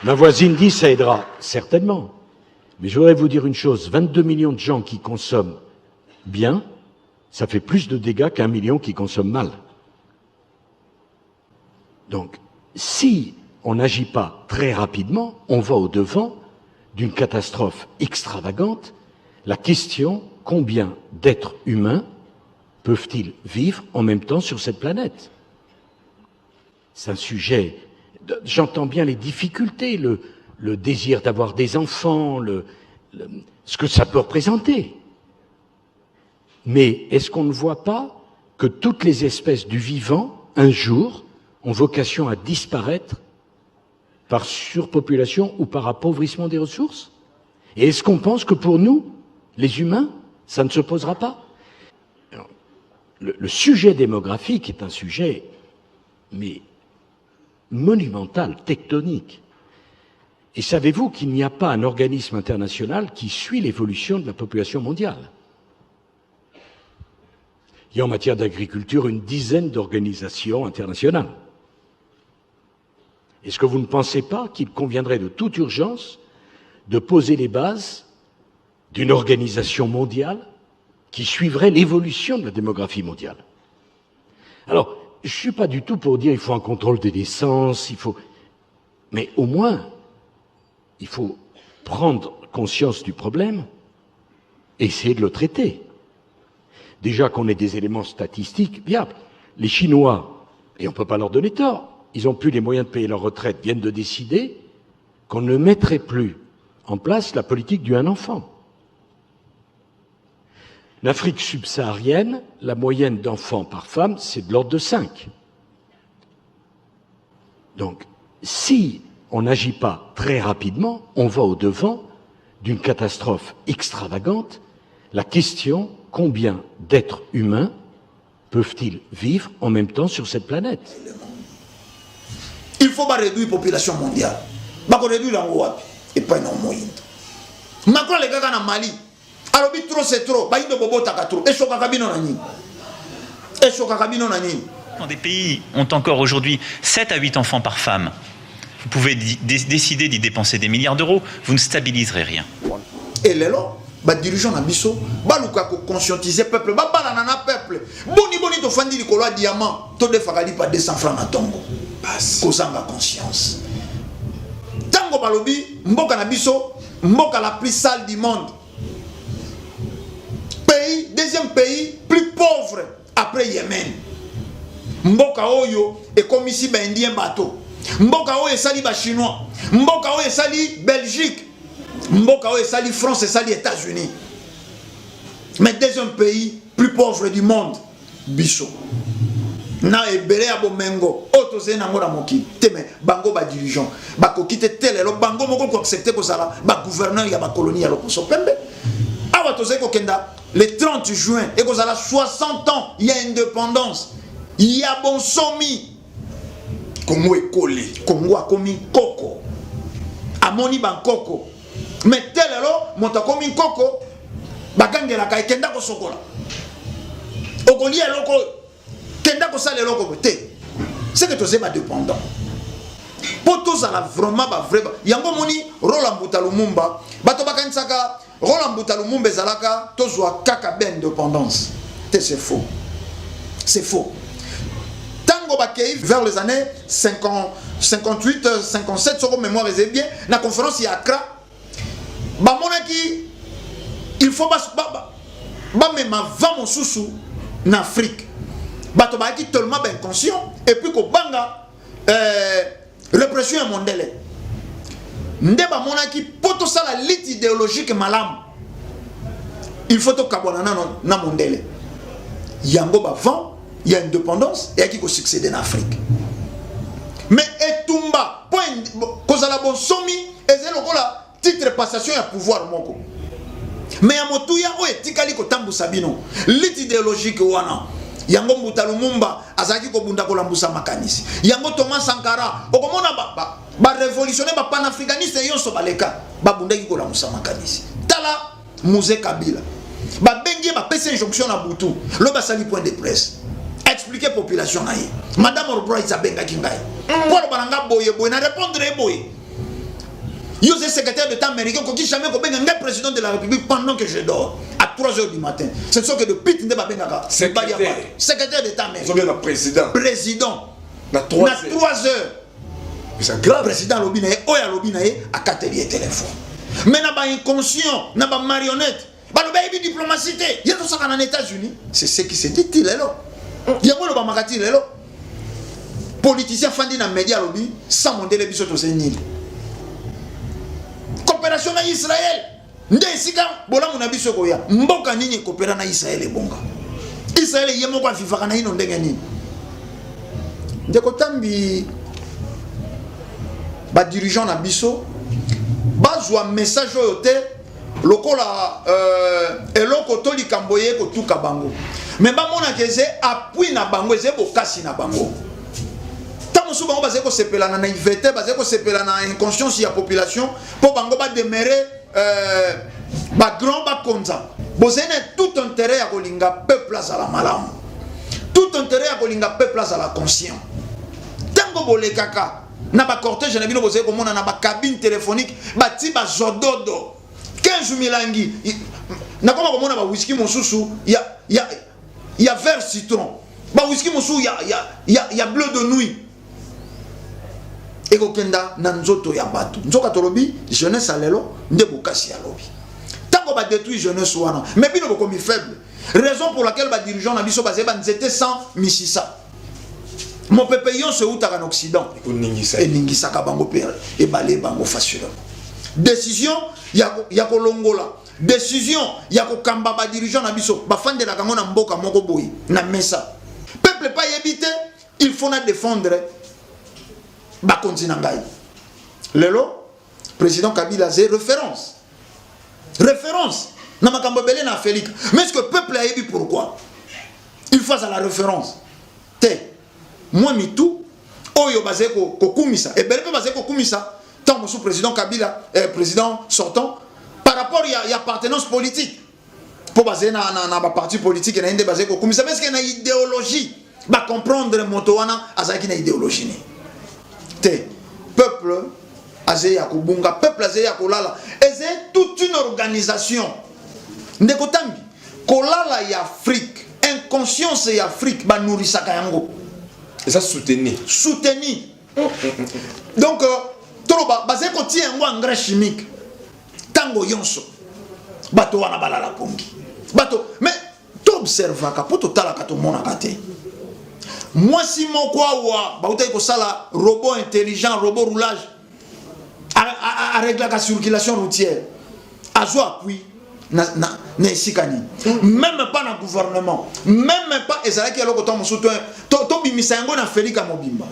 Ma voisine dit ça aidera, certainement. Mais je voudrais vous dire une chose, 22 millions de gens qui consomment bien, ça fait plus de dégâts qu'1 million qui consomment mal. Donc, si on n'agit pas très rapidement, on va au-devant d'une catastrophe extravagante. La question, combien d'êtres humains peuvent-ils vivre en même temps sur cette planète? C'est un sujet... J'entends bien les difficultés, le désir d'avoir des enfants, ce que ça peut représenter. Mais est-ce qu'on ne voit pas que toutes les espèces du vivant, un jour, ont vocation à disparaître par surpopulation ou par appauvrissement des ressources? Et est-ce qu'on pense que pour nous, les humains, ça ne se posera pas? Alors, le sujet démographique est un sujet, mais monumental, tectonique. Et savez-vous qu'il n'y a pas un organisme international qui suit l'évolution de la population mondiale? Il y a en matière d'agriculture une dizaine d'organisations internationales. Est-ce que vous ne pensez pas qu'il conviendrait de toute urgence de poser les bases d'une organisation mondiale qui suivrait l'évolution de la démographie mondiale? Alors, je ne suis pas du tout pour dire il faut un contrôle des naissances, il faut... Mais au moins, il faut prendre conscience du problème et essayer de le traiter. Déjà qu'on ait des éléments statistiques viables. Les Chinois, et on ne peut pas leur donner tort, ils n'ont plus les moyens de payer leur retraite, viennent de décider qu'on ne mettrait plus en place la politique du un enfant. L'Afrique subsaharienne, la moyenne d'enfants par femme, c'est de l'ordre de 5. Donc, si on n'agit pas très rapidement, on va au-devant d'une catastrophe extravagante. La question, combien d'êtres humains peuvent-ils vivre en même temps sur cette planète? Il faut ba réduire population mondiale. Bako réduire yango wapi? Epai na moyindo. Macron alekaka na Mali, alobi trop c'est trop, bayindo bobotaka trop. Eshokaka bino na nini? Eshokaka bino na nini? Quand des pays ont encore aujourd'hui 7 à 8 enfants par femme, vous pouvez décider d'y dépenser des milliards d'euros, vous ne stabiliserez rien. Et lelo badirigeant na biso baluka koconscientiser peuple, babalana na peuple. Boni boni tofandi likolo ya diamant, todefaka lipa 200 francs na ntongo, kozanga conscience. Ntango balobi mboka na biso, mboka la plus sale du monde, pays deuxième pays plus pauvre après Yémen, mboka oyo ekomisi baindien bato, mboka oyo esali bachinois, mboka oyo esali Belgique, mboka oyo esali France, esali États-Unis, mais deuxième pays plus pauvre du monde, biso na ebele ya bomengo oyo tozali nango na mokili te. Me bango badirigeant bakoki te te lelo bango moko koaccepter kozala bagouverneur ya bakolonie ya loposo pembe. Awa tozali kokenda le 30 juin, ekozala 60 ans ya indépendance ya bonsomi. Kongo ekoli. Kongo akomi nkoko, amoni bankoko. Me te lelo moto akomi nkoko, bagangelaka ekenda kosokola, okolia eloko oyo, kenda kosala eloko boye te. C'est que tozali badépendant mpo tozala vraiment bavrai. Yango omoni rôle ya Mbuta Lumumba, bato bakanisaka rôle ya Mbuta Lumumba ezalaka tozwa kaka be indépendance te. C'est faux, c'est faux. Ntango bakei vers les années 50, 58, 57, soko mémoire ezali bien, na conférence ya Accra, bamonaki il faut bamema vent mosusu na Afrique. Bato bayaki tellement bainconscient et puis kobanga répression ya mondele. Nde bamonaki mpo tosala lutte idéologique malamu, il faut tokabwana nano na mondele. Yango bavent ya indépendance eyaki kosuccéder na Afrique. Mais etumba mpo kozala bonsomi ezali lokola titre passation ya pouvoir moko, mais ya motuya oyo etikali kotambusa bino lutte idéologique wana. Yango Mbuta Lumumba azalaki kobunda kolambusa makanisi. Yango Thomas Sankara, okomona barévolutionnaire, ba bapanafricaniste nyonso baleka, babundaki kolamusa makanisi. Tala Mzee Kabila, babengi ye, bapesi injonction na butu, lo basali point de presse, expliquer population na ye. Madame Albright abengaki ngai mpo aloba na nga boye boye, na répondre ye boye: yo oza secrétaire d'État américain, okoki jamais kobenga ngai président de la République pendant que je dors à 3 heures du matin. Ce ne sont que de pite nde babengaka. Secrétaire. Secrétaire d'État américain. Ozobenga président. Président. Na 3 na 3 heures. C'est grave. Président alobi na ye oyo alobi na ye, akateli ye téléphone. Mais na bainconscient, na bamarionnette, balobi ayebi diplomatie te, ye tosaka na États-Unis. C'est ce qui se dit ti lelo, yango elobamaka ti lelo. Politicien afandi na média, alobi sans mondele biso tozali nini? Coopération na Israel nde esika bolamu na biso ekoya. Mboka nini ekopera na Israel ebonga? Israel ye moko avivaka na ino ndenge nini? Ndeko Tambi, badirigeant na biso bazwa message oyo te lokola eloko to likambo ye kotuka bango, me bamonaka eze appui na bango, eze bokasi na bango. Ntango mosusu bango bazali kosepela na naïveté, bazali kosepela na inconscience ya population mpo bango bademeurer bagrand, bakonza. Bozali na tout intérêt ya kolinga peuple azala malamu, tout intérêt ya kolinga peuple azala conscient. Ntango bolekaka na bacortège na bino, bozali komona na bacabine téléphonique bati bazododo 15 milangi. Nakoma komona bawiski mosusu ya vert citron, bawiski mosusu ya bleu de nuit ekokenda na nzoto ya bato. Nzoka tolobi jeunesse ya lelo nde bokasi ya lobi. Ntango badétruire jeunesse wana, mais bino bokomi faible. Raison pour laquelle badirigeant na biso bazali banzete sans misisa. Mopepe yonso eutaka na Occident eningisaka bango mpe ebale bango facilement. Décision ya, ya kolongola décision ya kokamba ba dirigeant na biso bafandelaka yango na mboka moko boye na mesa. Peuple pa yebi te, il faut na défendre bakonzi na ngai. Lelo président Kabila aze référence référence na makambo ebele na Afrique, mais est-ce que peuple ayebi pourquoi il faut azala référence te? Mwa mitu oyo bazali kokumisa ebele mpe bazali kokumisa ntango mosusu président Kabila, président sortant, par rapport ya appartenance politique, mpo bazali na baparti politique na ye nde bazali kokumisa. Mais est-ce que na idéologie bacomprendre moto wana azalaki na idéologie nini te? Peuple azali ya kobunga, peuple azali ya kolala. Ezali toute une organisation, ndeko Tambi. Kolala ya Afrique, inconscience ya Afrique, banourrisaka yango. Eza soutenu. Soutenu. Donc toloba bazali kotia yango engrais chimique ntango nyonso. Bato wana balala pongi bato, mais toobservaka mpo totalaka, tomonaka te. Mwasi moko awa bautaki kosala robot intelligent, robot roulage, areglaka circulation routière, azwa appui na esika nini? Même pas na gouvernement, même pas. Ezalaki eloko to mosusu tobimisa yango na Felika mobimba.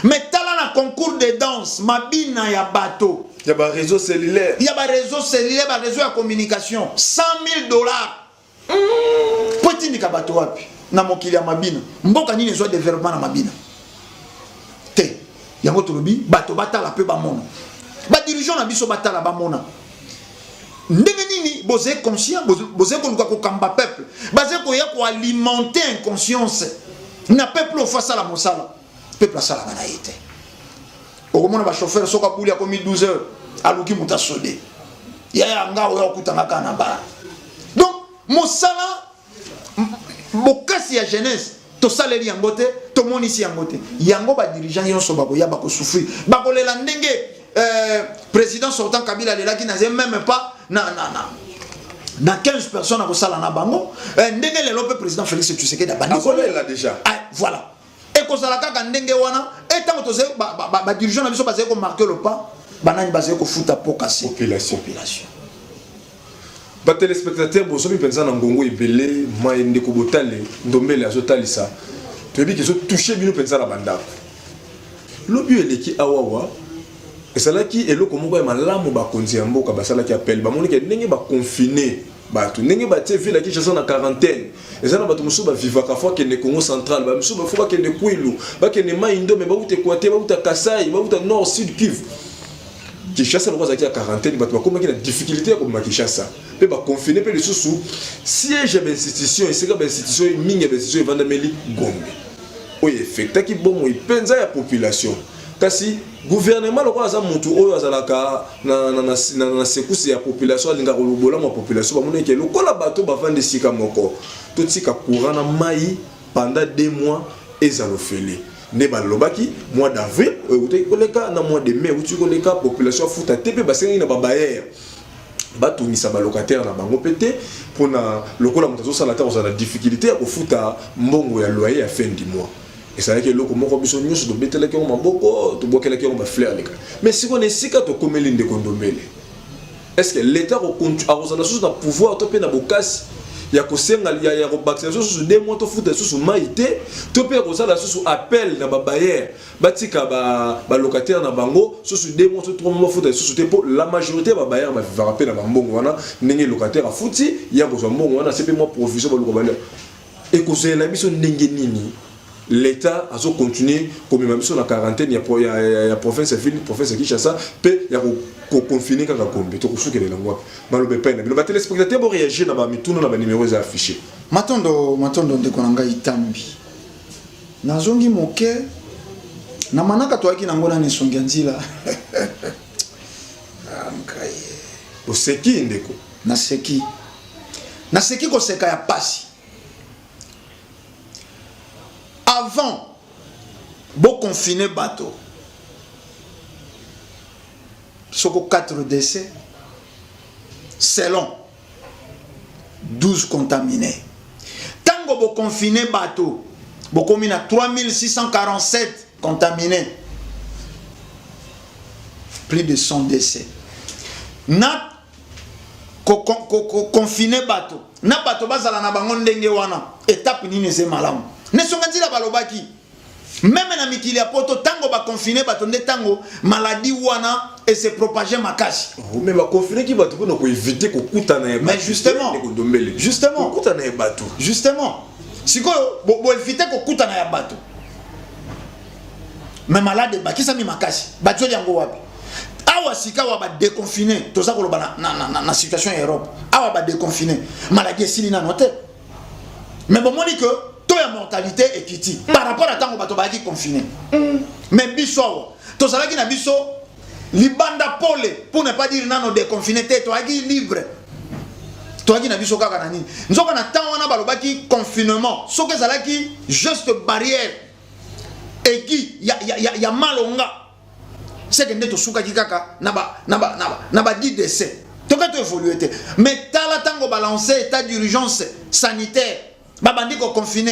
Mais tala na concours de danse, mabina ya bato ya baréseau cellulaire. Ya baréseau cellulaire, baréseau ya communication, 100 000 $. Po etindika bato wapi na mokili ya mabina? Mboka nini ezwa développement na mabina te? Yango tolobi bato batala mpe bamona, badirigeant na biso batala, bamona ndenge nini bozali conscient, bozali koluka kokamba peuple, bazali koya koalimenter inconscience na peuple. Ofo asala mosala, peuple asalaka na ye te. Okomona bachauffeur, soki abuli, akomi 12 heures, aluki moto asode yaya nga oyo akutanga kaka na bar. Donc mosala bokasi ya jeunesse tosaleli yango te, tomonisi yango te. Yango badirigeant nyonso bakoya, bakosouffrir, bakolela ndenge président sortant Kabila alelaki. Naze même pas na 15 personnes akosala na bango. Ndenge lelo mpe président Félix Tshisekedi abandi Akolela déjà. Ah, voilà, ekozala kaka ndenge wana. E ntango tozali badirigeant na biso bazali komarquer le pas, banani bazali kofuta po kasi? Population. Population. Batéléspectateur, bosomi mpenza na ngongo ebele. Mai ndeko Botale Ndombele azotalisa, toyebi ke ezotouche bino mpenza na bandako. Lobi oyo eleki awawa ezalaki eloko moko ya malamu. Bakonzi ya mboka basalaki appel, bamoniki ndenge baconfiner bato, ndenge batie ville ya Kinshasa na quarantaine. Eza na bato mosusu bavivaka, faut akende Congo Central, bamosusu bafo bakende Kwilu, bakende Mai Ndombe, bauta Équateur, bauta Kasai, bauta Nord, Sud Kivu. Kinshasa lokola azalaki ya quarantaine, bato bakomaki na difficulté ya kobima Kinshasa. Mpe baconfiner mpe lisusu siège ya bainstitution, esika bainstitution mingi ya bainstitution evandameli Gombe, oyo affectaki bomoi mpenza ya population. Kasi gouvernement, lokola aza motu oyo azalaka na secousse ya population, alingaka bolamu ya population, bamoni eke lokola bato bavandi esika moko, totika courant na mai pendant 2 mois ezala ofele. Nde balobaki mois d'avril oyo eutaki koleka na mois de mai euti koleka, population afuta te. Mpe basengaki na babailleur batungisa balocataire na bango mpe te, mpona lokola moto azosala te, akozala na difficulté ya kofuta mbongo ya loyer ya fin du mois. Ezalaki eloko moko biso nyonso tobetelaki yango maboko, tobwakelaki yango bafleur leka. Mais sikoyo na esika tokomeli, ndeko Ndombele, est ce que l'État akozala susu na pouvoir to mpe na bokasi ya kosenga ya kobakisa lisusu 2 mois tofuta lisusu mai te, to mpe ya kosala lisusu appel na babailleur batika balocataire na bango susu 2 mois to 3 mois bafuta lisusu te? Mpo la majorité ya babailleur bavivaka mpe na bambongo wana. Ndenge locataire afuti, ya kozwa mbongo wana, se mpe mwa provision baluka balia. Ekozela biso ndenge nini? L'État azocontinue komema biso na quarantaine ya province ya ville, province ya Kinshasa, mpe ya koconfiner kaka Gombe. Tokosukelela yango wapi? Maloba epai na bino batéléspectateur, boréagir na bamituna na banimero eza affiché. Matondo, matondo, ndeko na ngai Tambi. Nazongi moke na manaka toyaki nango nani esongi ya nzila. Ah, ngai. Oseki, ndeko. Naseki, naseki koseka ya pasi. Avant boconfiner bato, soko 4 décès selon 12 contaminés, ntango boconfiner bato, Bokomi na 3647 contaminés. Plus de 100 décès. Na ko, ko, ko, ko confiner bato na bato bazala na bango ndenge wana etape nini eze malamu nesonga nzila balobaki meme na mikili ya poto ntango baconfine bato nde ntango maladi wana ese propage makasi. Oh, mais baconfineki bato mpona koevite kokutana ya mais justement kodombele justement kokutana ya bato. Justement, sikoyo boevite kokutana ya bato, mais malade ebakisami makasi. Batioli yango wapi? Awa sika awa badeconfine, toza koloba na, na, na, na, na situation ya Europe awa, badeconfine, maladie esili nano te, mais bomoni que taux ya mortalité ekiti par rapport à ntango bato bayaki confine. Mais biso awa tozalaki na biso libanda pole, pour ne pas dire nano déconfiné te, toyaki libre, toyaki na biso kaka na nini. Nzoka na ntango wana balobaki confinement, soki ezalaki geste barrière egi ya malonga, seke nde tosukaki kaka na ba 10 décès, toka toévolue te. Mais tala ntango balance état d'urgence sanitaire, babandi koconfine,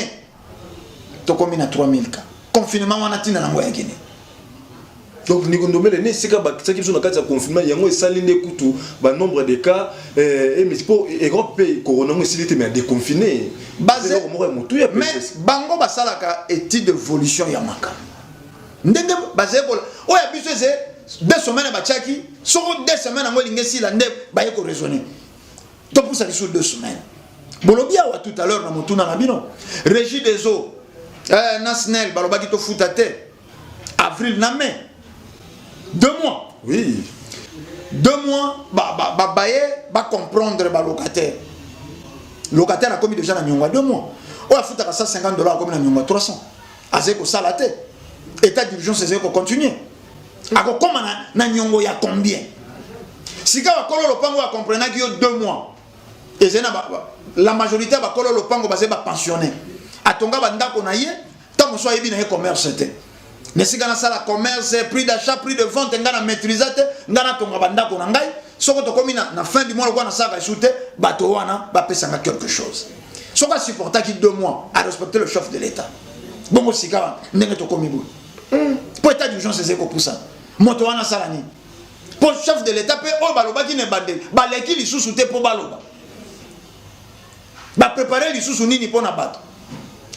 tokomi na 3000 cas. Confinement wana, ntina nango yaki nini? Donc ndeko Ndombele, ne esika bakisaki biso na kati ya confinement, yango esali nde kutu banombre de cas emisi, mpo Europe mpe corona yango esili te, mais adéconfine. Eloko moko ya motuya. Mais bango basalaka étude d'évolution ya makambo ndenge bazali kola. Oyo ya biso eze 2 semaines batiaki, soko 2 semaines yango elingi esila nde baye koraisonner topusa lisusu 2 semaines. Bolobi awa tout à l'heure na motuna na bino, Régie des eaux na SNEL balobaki tofuta te avril na mai, 2 mois. 2 mois baye bacomprendre balocataire. Locataire akomi déjà na niongo ya 2 mois. Oyo afutaka 150 $ akomi na niongo ya 300. Azali kosala te, état d'urgence ezali kocontinue, akokóma na niongo ya combien? Sika bakolo lopango akomprenaki yo 2 mois ezali na la majorité ya bakolo lopango bazali bapensionné, atonga bandako na ye, ntango mosusu ayebi na ye commerce te. Na esika nasala commerce, prix d'achat, prix de vente, ngai na maîtrise te, ngai natonga bandako na ngai, soko tokomi na fin du mois, lokola nasalaka esu te, bato wana bapesanga quelque chose. Soki asupportaki 2 mois, arespecte le chef de l'État. Bongo sika ndenge tokomi boye, mpo état d'urgence ezali kopusana, moto wana asala nini? Mpo chef de l'État mpe oyo balobaki na ebandeli, baleki lisusu te mpo baloba baprépare lisusu nini mpo na bato.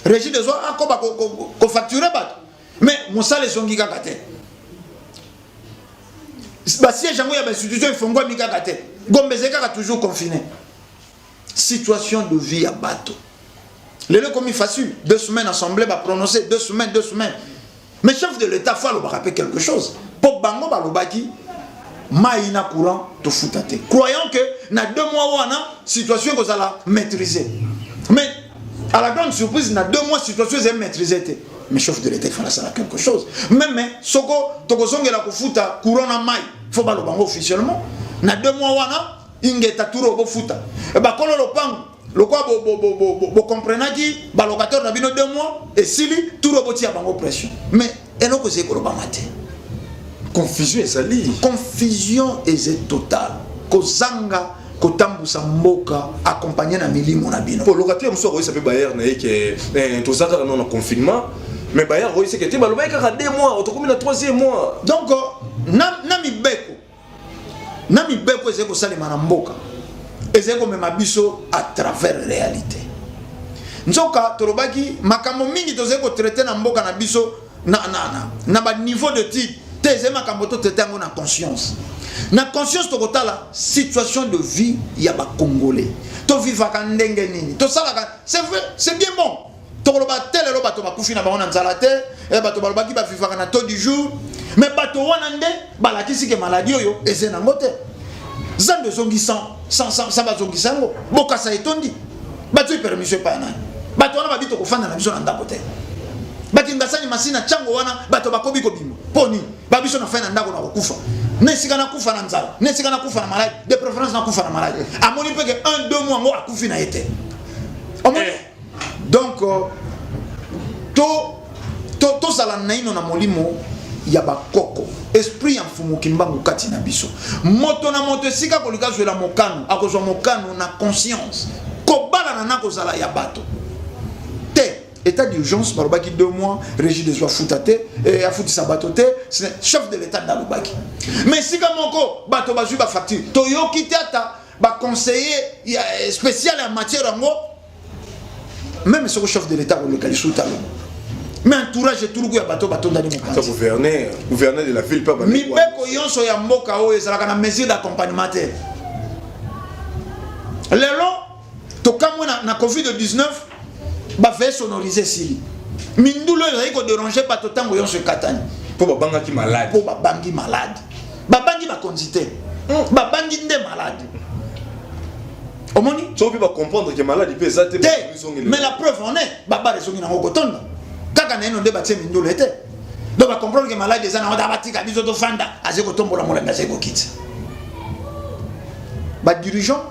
Régie des eaux akoba kofacture bato, mais mosala ezongi kaka te. Basiège yango ya bainstitution efongwami kaka te. Gombe ezali kaka toujours confiné. Situation de vie ya bato lelo ekomi facile. 2 semaines, assemblée baprononce 2 semaines, 2 semaines, mais chef de l'État faut alobaka mpe quelque chose, mpo bango balobaki mai na courant tofuta te, croyant que na 2 mois wana situation ekozala maîtrisée. Mais à la grande surprise, na 2 mois situation ezali maîtrisée te. Mais chef de l'État, il fallait asala quelque chose. Même soko tokozongela kofuta courant na mai, faut baloba yango officiellement na 2 mois wana. Ingeta turo bofuta bakolo lopango, lokola bokomprenaki balocataire na bino, 2 mois esili, turo botia bango pression. Mais eloko ezali kolobama te. Confusion ezali. Confusion eza totale, kozanga kotambusa mboka accompagné na milimo na bino. Po locataire mosusu akoyisa mpe bailleur na ye ke toza kaka nano na confinement, mais bailleur akoyisa ke te, balobaki kaka 2 mois, tokomi na troisième mois. Donc na mibeko ezali kosalema na mboka, ezali komema biso à travers réalité. Nzoka tolobaki makambo mingi tozali kotraite na mboka na biso na baniveau de type te. Ezali makambo totraite yango na conscience. Na conscience tokotala situation de vie ya bacongolais, tovivaka ndenge nini, tosalaka. C'est vrai, c'est bien bon, tokoloba te lelo bato bakufi na bango na nzala te. Bato balobaki bavivaka na taux du jour, mais bato wana nde balakisi ke maladie oyo eze nango te. Zando ezongi sans bazongisa yango, bokasa etondi, bazwi permission epai ya nani? Bato wana babi tokofanda na biso na ndako te. Bakingasani, Masina, ntango wana bato bakobi kobima. Mpo nini? Babiso na fai na ndako na kokufa, na esika nakufa na nzala, na esika nakufa na maladie, de préférence nakufa na maladie. Amoni mpe ke 1 2 mois yango akufi na ye te. Omoni, donc tozala naino na molimo ya bakoko, esprit ya Mfumu Kimbangu kati na biso. Moto na moto esika kolika azwela mokano, akozwa mokano na conscience. Kobalana na kozala ya bato te. État d'urgence balobaki 2 mois, régie des eaux afuta te, eh, afutisa bato te, chef de l'état nde alobaki. Mais esika moko bato bazwi bafacture, toyoki te ata baconseiller ya spécial ya matière yango. Même soko chef de l'état koleka lisusu taloba, mais entourage etuluku ya bato batondani mopanzi. Gouverneur de la ville. Mibeko nyonso ya mboka oyo ezalaka na mesure d'accompagnement te. Lelo tokamwe na COVID-19, baveillée sonorisée esili, mindulu oyo ezali kodéranger bato ntango nyonso ekatani. Mpo babangaki malade. Mpo babangi malade, babangi bakonzi te, babangi nde malade. Omoni? Soki mpe bacomprendre ke maladi mpe eza te. Te, mais la preuve en est, babara ezongi nango kotonda kaka na eno nde batie mindulu ete. Donc bacomprendre ke maladi eza nango, ta batika biso tofanda. Azali kotombola molangi, azali kokita. Badirigeant,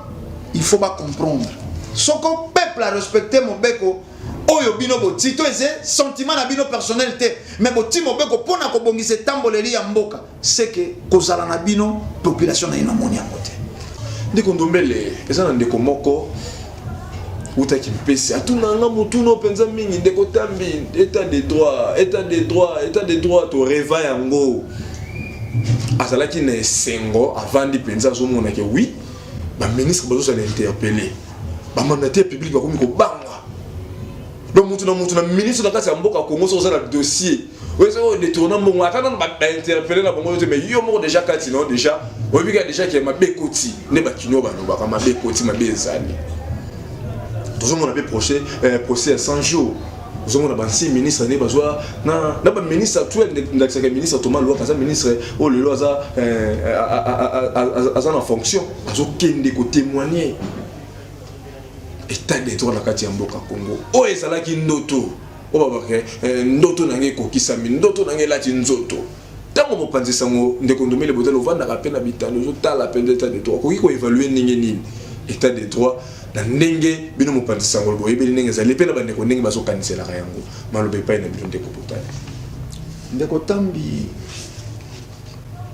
il faut bacomprendre, soko peuple arespecte mobeko oyo bino boti to eze sentiment na bino personnel te, mais boti mobeko mpona kobongisa etamboleli ya mboka, seke kozala na bino population na ye namoni yango te. Ndeko Ndombele, eza na ndeko moko utaki mpesi atunanga motuna mpenza mingi: "Ndeko Tambi, état de droit, état de droit, état de droit, toreva yango." Azalaki na esengo, avandi mpenza, azomona ke oui, baministre bazozala interpellé, bamandataire public bakomi kobanga. Donc mutu na mutu na ministre na kati ya mboka Congo, soki oza na dossier oyo, soki odétourna mbongo, ata nano bainterpellé na bango te, mais yo moko déjà kati nao déjà oyebi kaka déjà ke mabe ekoti. Nde bakino balobaka mabe ekoti, mabe ezali. Tozomona mpe procès ya 100 jours, ozomona baancien ministre nde bazwa na baministre actuel. Ndakisaka ministre Thomas Luhaka, aza ministre oyo lelo aza na fonction, azokende kotémoigner. État de droit na kati ya mboka Congo, oyo ezalaki ndoto oyo babake, ndoto na ngai ekokisami, ndoto na ngai elati nzoto. Ntango mopanzi sango, ndeko Ndombele Botala, ovandaka mpe na bitando, ozotala mpenza état de droit, okoki koévaluer ndenge nini état de droit na ndenge bino mopanzi sango boyebeli, ndenge ezali mpe na bandeko ndenge bazokaniselaka yango? Maloba epai na bino, ndeko Botala. Ndeko Tambi,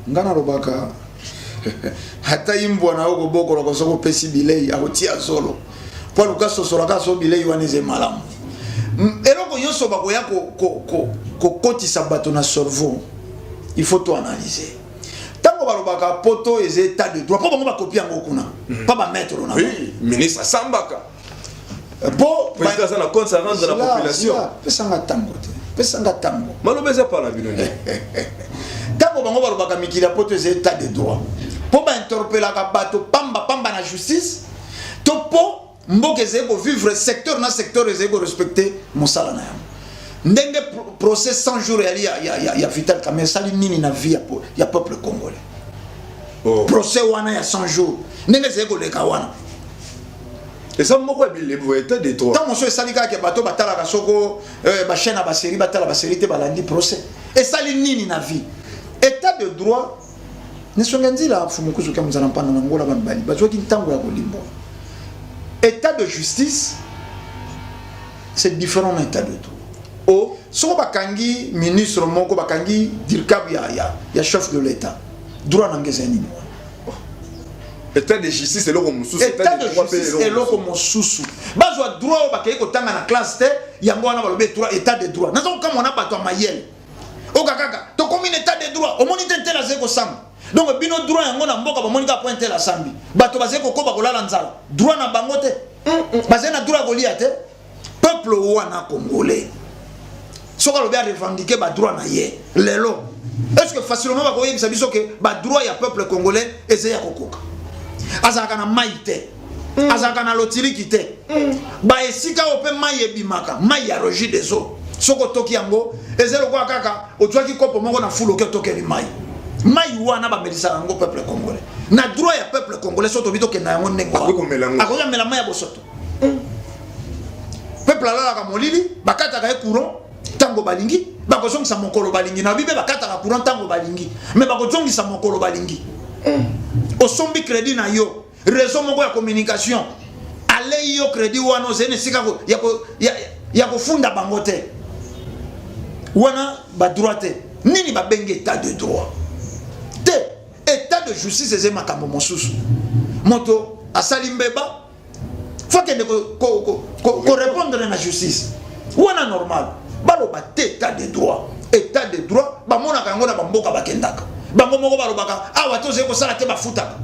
nga nalobaka, ata imbwa na yo kobokolaka, soki opesi bilei, akotia zolo mpo aluka sosolaka so bilei wana eza malamu. Eloko nyonso bakoya kokotisa bato na cerveau, il faut to analyser. Ntango balobaka poto eza état de droit, mpo bango bakopi yango kuna mpa bamaître na Oui, ministre asambaka. Po président aza na compte à rendre na population. Pesanga ntango te, pesanga ntango. Maloba eza pa na bino nde. Ntango bango balobaka mikili ya poto eza état de droit, mpo bainterpelaka bato pamba pamba na justice, to mpo mboka ezali kovivre secteur na secteur ezali korespecte mosala na yango. Ndenge procès 100 jours yali ya Vital Kamerhe esali nini na vie ya peuple congolais? Oh. Procès wana ya 100 jours, ndenge ezali koleka wana, eza moko ya bilembo ya état de droit. Ntango mosusu esali kaka ke bato batalaka soko bachaîne ya basérie, batala basérie te, balandi procès. Esali nini na vie état de droit? Nesonga nzila fumukuzuka mozala mpanda na ngola, bamibali bazwaki ntango ya kolimbola. État de justice, c'est différent na état de droit. O soko bakangi ministre moko, bakangi dircab ya chef de l'état, droit nanga eza nini wana? État de justice eloko mosusu. État de droit mpe justice eloko mosusu. Bazwa droit oyo bakei kotanga na classe te, yango wana balobi droit, état de droit. Naza kokamwa na bato ya mayele oka kaka tokomi na état de droit, omoni te ntele azali kosamba. Donc bino droit yango na mboka bamoni kaka po ntele asambi, bato bazali kokoba kolala nzala, droit na bango te, bazali na droit ya kolia te. Peuple wana congolais, soki alobi arevendiquer badroit na ye lelo, est ce que facilement bakoyebisa biso ke badroit ya peuple congolais eza ya kokoka? Azalaka na mai te, azalaka na lotiliki te. Baesika oyo mpe mai ebimaka, mai ya régie des eaux, soki otoki yango, eza lokola kaka ozwaki kopo moko na fulu, oki otokeli mai. Mai wana bamelisaka yango peuple congolais. Na droit ya peuple congolais, so tobi tokenda yango ndenge Akoki komela yango. Akoki komela mai ya bosoto. Peuple alalaka molili, bakataka ye courant ntango balingi, bakozongisa mokolo balingi. Na bibe bakataka courant ntango balingi, mais bakozongisa mokolo balingi. Osombi crédit na yo, réseau moko ya communication alei yo crédit wana, ozali na esika ya kofunda bango te. Wana badroit te. Nini babengi état de droit te? État de justice eza makambo mosusu. Moto asali mbeba, faut akende korépondre na justice. Wana normal. Baloba te état de droit. État de droit bamonaka yango na bamboka bakendaka. Bango moko balobaka awa tozali kosala te bafutaka.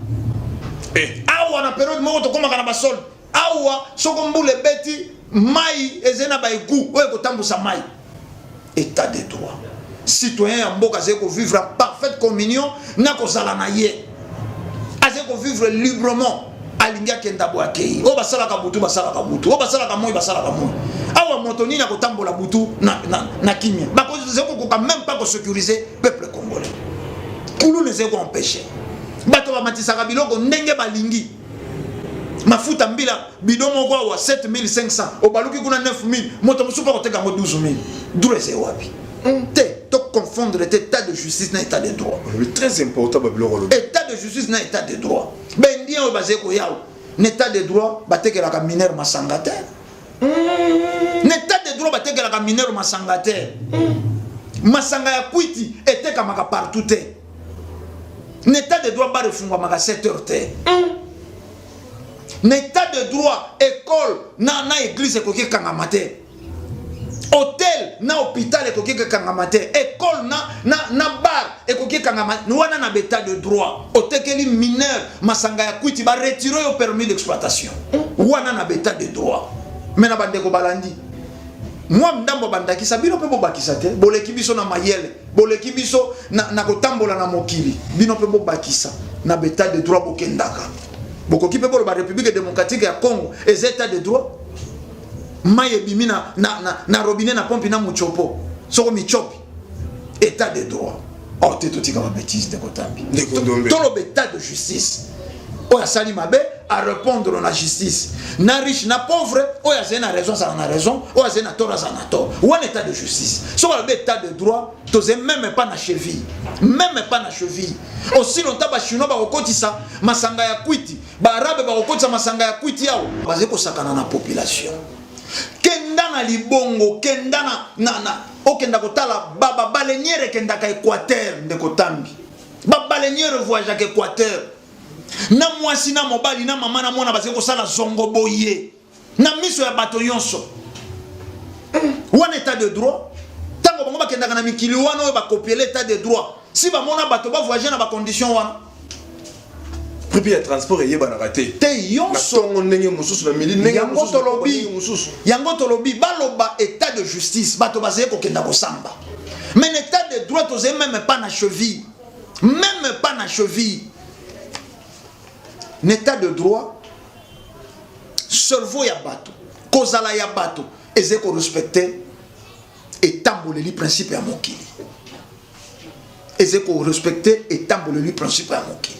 Eh. Awa na periode moko tokomaka na basolde. Awa soko mbula ebeti mai ezali na baegu oyo ekotambusa mai. État de droit. Citoyen ya mboka azali kovivre en parfaite communion na kozala na ye. Azali kovivre librement. Alingi akenda boye akei. Oyo basalaka butu basalaka butu. Oyo basalaka moi basalaka moi. Awa moto nini akotambola butu na, na, na kimia. Bakozali kokoka même pas kosécuriser peuple congolais. Kuluna ezali koempêcher. Bato bamatisaka biloko ndenge balingi. Mafuta mbila bidon moko awa 7500 obaluki kuna 9000 moto mosusu mpe akoteka yango 12000. Droit ezali wapi? Te, to confondre te état de justice na état de droit. Olobi très important ba biloko olobi. État de justice na état de droit. Ba indien oyo bazali koya awa, na état de droit batekelaka mineur masanga te. Na état de droit batekelaka mineur masanga te. Masanga ya kwiti etekamaka partout te. Na état de droit bar efungwamaka 7 heures te. Na état de droit école na, na église ekoki ekangama te. Hôtel na hôpital ekoki ekangama te. École na, na, na bar ekoki ekangama. Wana na état de droit otekeli mineur masanga ya kwiti ba retirer yo permis d'exploitation. Wana na état de droit. Mais na bandeko balandi mwa ndambo bandakisa bino mpe bobakisa te, boleki biso na mayele, boleki biso na, na kotambola na mokili, bino mpe bobakisa na état de droit bokendaka. Bokoki mpe boloba République démocratique ya Congo eza état de droit. Mai ebimi na, na, na, na robinet na pompe na muchopo soko michopi, état de droit. Or te totika ba bêtise ndeko Tambi. Ndeko Ndombe. Toloba état de justice. Oyo asali mabe a répondre na justice. Na riche na pauvre, oyo azali na raison azala na raison, oyo azali na tort azala na tort. Wana état de justice. Soki balobi état de droit, tozali même pas na cheville. Même pas na cheville. Aussi longtemps ba chinois bakokotisa masanga ya kwiti, ba arabe bakokotisa masanga ya kwiti awa, bazali kosakana na population. Kenda na libongo, kenda na, na, na okenda kotala ba, ba baleinière ekendaka Équateur, ndeko Tambi. Ba baleinière voyageaka Équateur. Na mwasi na mobali na mama na mwana bazali kosala zongo boye na miso ya bato nyonso. Wana état de droit. Ntango bango bakendaka na mikili wana oyo bakopiele état de droit, si bamona bato bavoyage na bacondition wana. Prix ya transport eyebanaka te. Te yonso. Na tongo ndenge mosusu, na midi ndenge Yango mosusu, tolobi. ndenge mosusu. Yango tolobi baloba état de justice, bato bazali kokenda kosamba. Mais l'état de droit tozali même pas na cheville. Même pas na cheville. L'état de droit, cerveau ya bato, kozala ya bato, ezali korespecte etamboleli principe ya mokili. Ezali korespecte etamboleli principe ya mokili.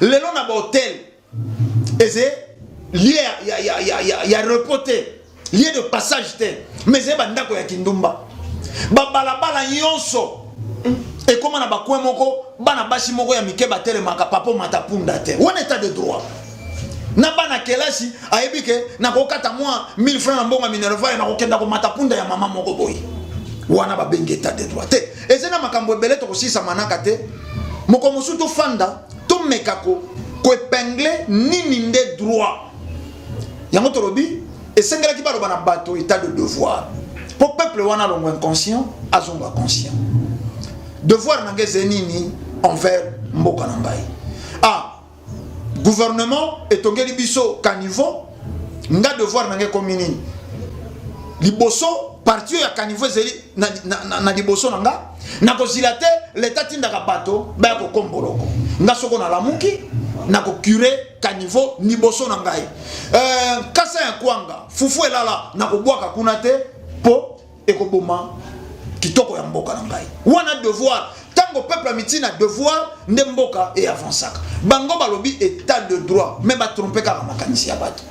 Lelo na ba hôtel ezali lieu ya, ya, ya, ya, ya repos te, lieu de passage te, mais ezali bandako ya kindumba. Babalabala nyonso ekóma na bacoin moko, bana basi moko ya mike batelemaka, papa omata punda te. Wana état de droit. Na bana kelasi ayebi ke nakokata mwa 1000 francs na mbongo ya minerval, nakokenda komata punda ya mama moko boye. Wana babengi état de droit te. Eza na makambo ebele tokosilisa manaka te. Moko mosusu tofanda tomeka koépingler nini nde droit. Yango tolobi esengelaki baloba na bato état de devoir, po peuple wana alongwa inconscient azongwa conscient. Devoir na ngai ezali nini envers mboka na ngai? Ah, gouvernement etongeli biso caniveau, nga devoir na ngai ekomi nini? Liboso parti oyo ya caniveau ezali na, na, na, na liboso na nga, nakozila te leta tindaka bato baya kokomboloko nga. Soko nalamuki, nakocurer caniveau liboso na ngai. Kasa ya kwanga fufu elala, nakobwaka kuna te mpo ekoboma kitoko ya mboka na ngai. Wana devoir. Ntango peuple amiti na devoir nde mboka eavansaka. Bango balobi état de droit, mais batrompe kaka makanisi ya bato.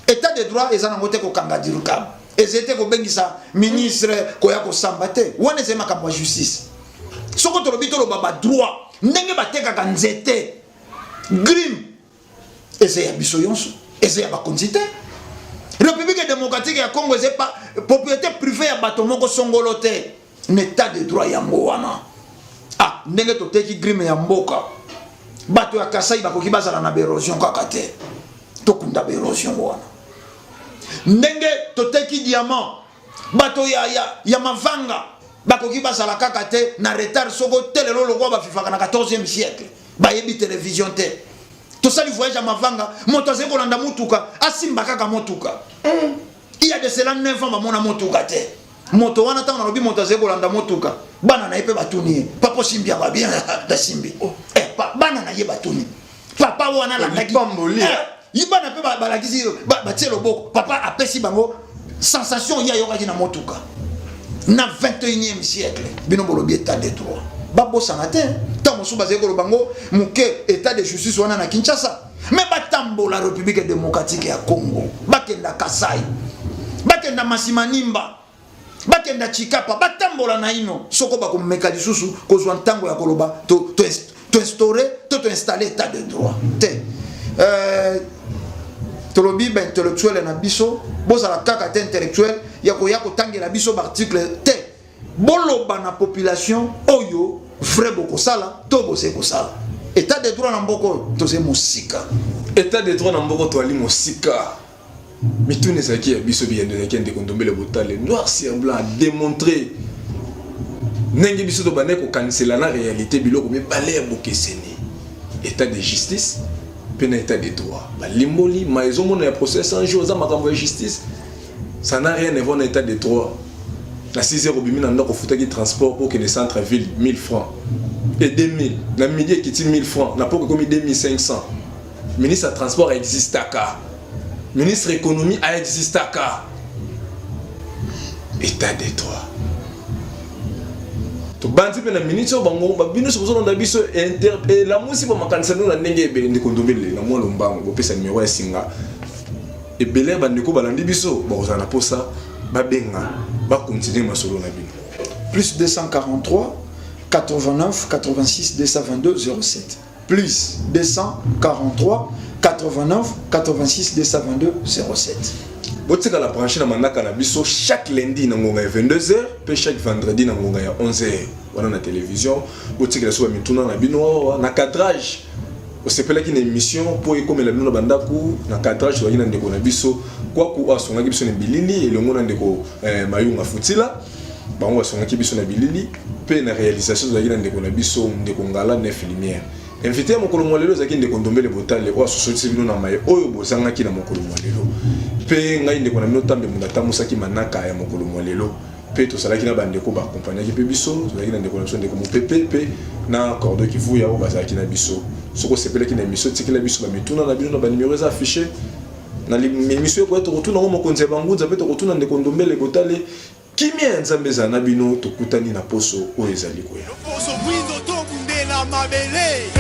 État de droit eza nango te kokanga dircab, ezali te kobengisa ministre koya kosamba te. Wana ezali makambo ya justice. Soko tolobi toloba badroit, ndenge batekaka nzete green eza ya biso nyonso, eza ya bakonzi te. République démocratique ya Congo eza pa propriété privée ya bato moko songolo te. Na état de droit yango wana. Ah, ndenge toteki grime ya mboka, bato ya Kasai bakoki bazala na baérosion kaka te, tokunda baérosion wana. Ndenge toteki diamant, Bato ya, ya, ya mavanga bakoki bazala kaka te na retard soko te lelo lokola bavivaka na 14e siècle, bayebi television te. Tosali voyage ya mavanga, moto azali kolanda motuka, asimba kaka motuka. Il y a de cela 9 ans bamona motuka te. Moto wana, ntango nalobi moto azali kolanda motuka, bana na ye mpe batuni ye: "Papa, osimbi yango bien?" "Nasimbi." Eh, bana na ye batuni papa wana alandaki. Lipamboli. Eh, ye bana mpe balakisi, batie loboko, papa apesi bango sensation ye ayokaki na motuka na 21e siècle. Bino bolobi état de droit, babosana te ntango mosusu bazali koloba ngo moke état de justice wana na Kinshasa, mais batambola République démocratique ya Congo, bakenda Kasai, bakenda Masimanimba, bakenda Tshikapa, batambola na ino. Soko bakomeka lisusu kozwa ntango ya koloba toinstaure to toinstalle état de droit te. Tolobi baintellectuel na biso, bozala kaka te intellectuel ya koya kotangela biso baarticle te. Boloba na population oyo vrai bokosala to bozali kosala état de droit na mboka oyo. Tozali mosika. État de droit na mboka, toali mosika. Mituna ezalaki ya biso, biyando ezalaki ya ndeko Ndombele Botale, noir sur blanc démontré ndenge biso tobandaki kokanisela na réalité biloko mibale ya bokeseni, état de justice mpe na état de droit. Balimboli ma ezomona ya procès 100 jours eza makambo ya justice, ça n'a rien à voir na état de droit. Na 6 heures obimi na ndako, ofutaki transport mpo okende centre ville 1000 francs et 2000, na midi ekiti 1000 francs, na poko ekomi 2500. Ministre ya transport existaka, ministre économie aexistaka. État de droit, tobandi mpe na miniti oyo. Bango bino nyonso bozolanda biso, elamusi bamakanisa bino na ndenge ebele. Ndeko Ndombele, na mwa lombango, bopesa nimero ya singa. Ebele ya bandeko balandi biso bakozala na posa babenga, bakontinue masolo na bino. Plus 243 89 86 222 07, plus 243 89 86 222 07. Botikala branché na manaka na biso chaque lundi na ngonga ya 22h mpe chaque vendredi na ngonga ya 11h wana na télévision. Botikela so bamituna na bino awa na cadrage. Osepelaki na émission mpo ekomela bino na bandako. Na cadrage tozalaki na ndeko na biso Kwaku oyo asongaki biso na bilili, elongo na ndeko Mayunga Futila. Bango basongaki biso na bilili. Mpe na réalisation tozalaki na ndeko na biso, ndeko Ngala Nef Lumière. Invité ya mokolo mwa lelo ezalaki ndeko Ndombele Botale oyo asosolisi bino na maye oyo bozangaki na mokolo mwa lelo. Mpe ngai, ndeko na bino Tambe Munda, atambusaki manaka ya mokolo mwa lelo. Mpe tozalaki na bandeko baakompagnaki mpe biso. Tozalaki na ndeko na biso, ndeko Mopepe, mpe na Cordo Kivuya oyo bazalaki na biso. Soki osepelaki na émission, tikela biso bamituna na bino na banimero eza affiché na émission ekoya. Tokotuna ngo mokonzi ya bangunza mpe tokotuna ndeko Ndombele Botale. Kimia ya Nzambe ezala na bino. Tokutani na poso oyo ezali koya. Loposo mwindo, tobundela mabele.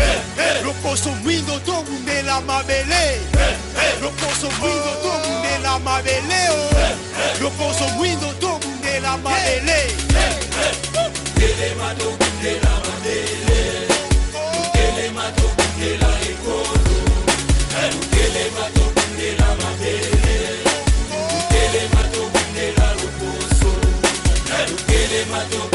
Loposo mwindo, tobundela mabele. Loposo mwindo, tobundela mabele o. Loposo mwindo, tobundela mabele. Telema, tobundela mabele. Telema, tobundela ekolo. Telema, tobundela mabele. Telema, tobundela loposo. Telema.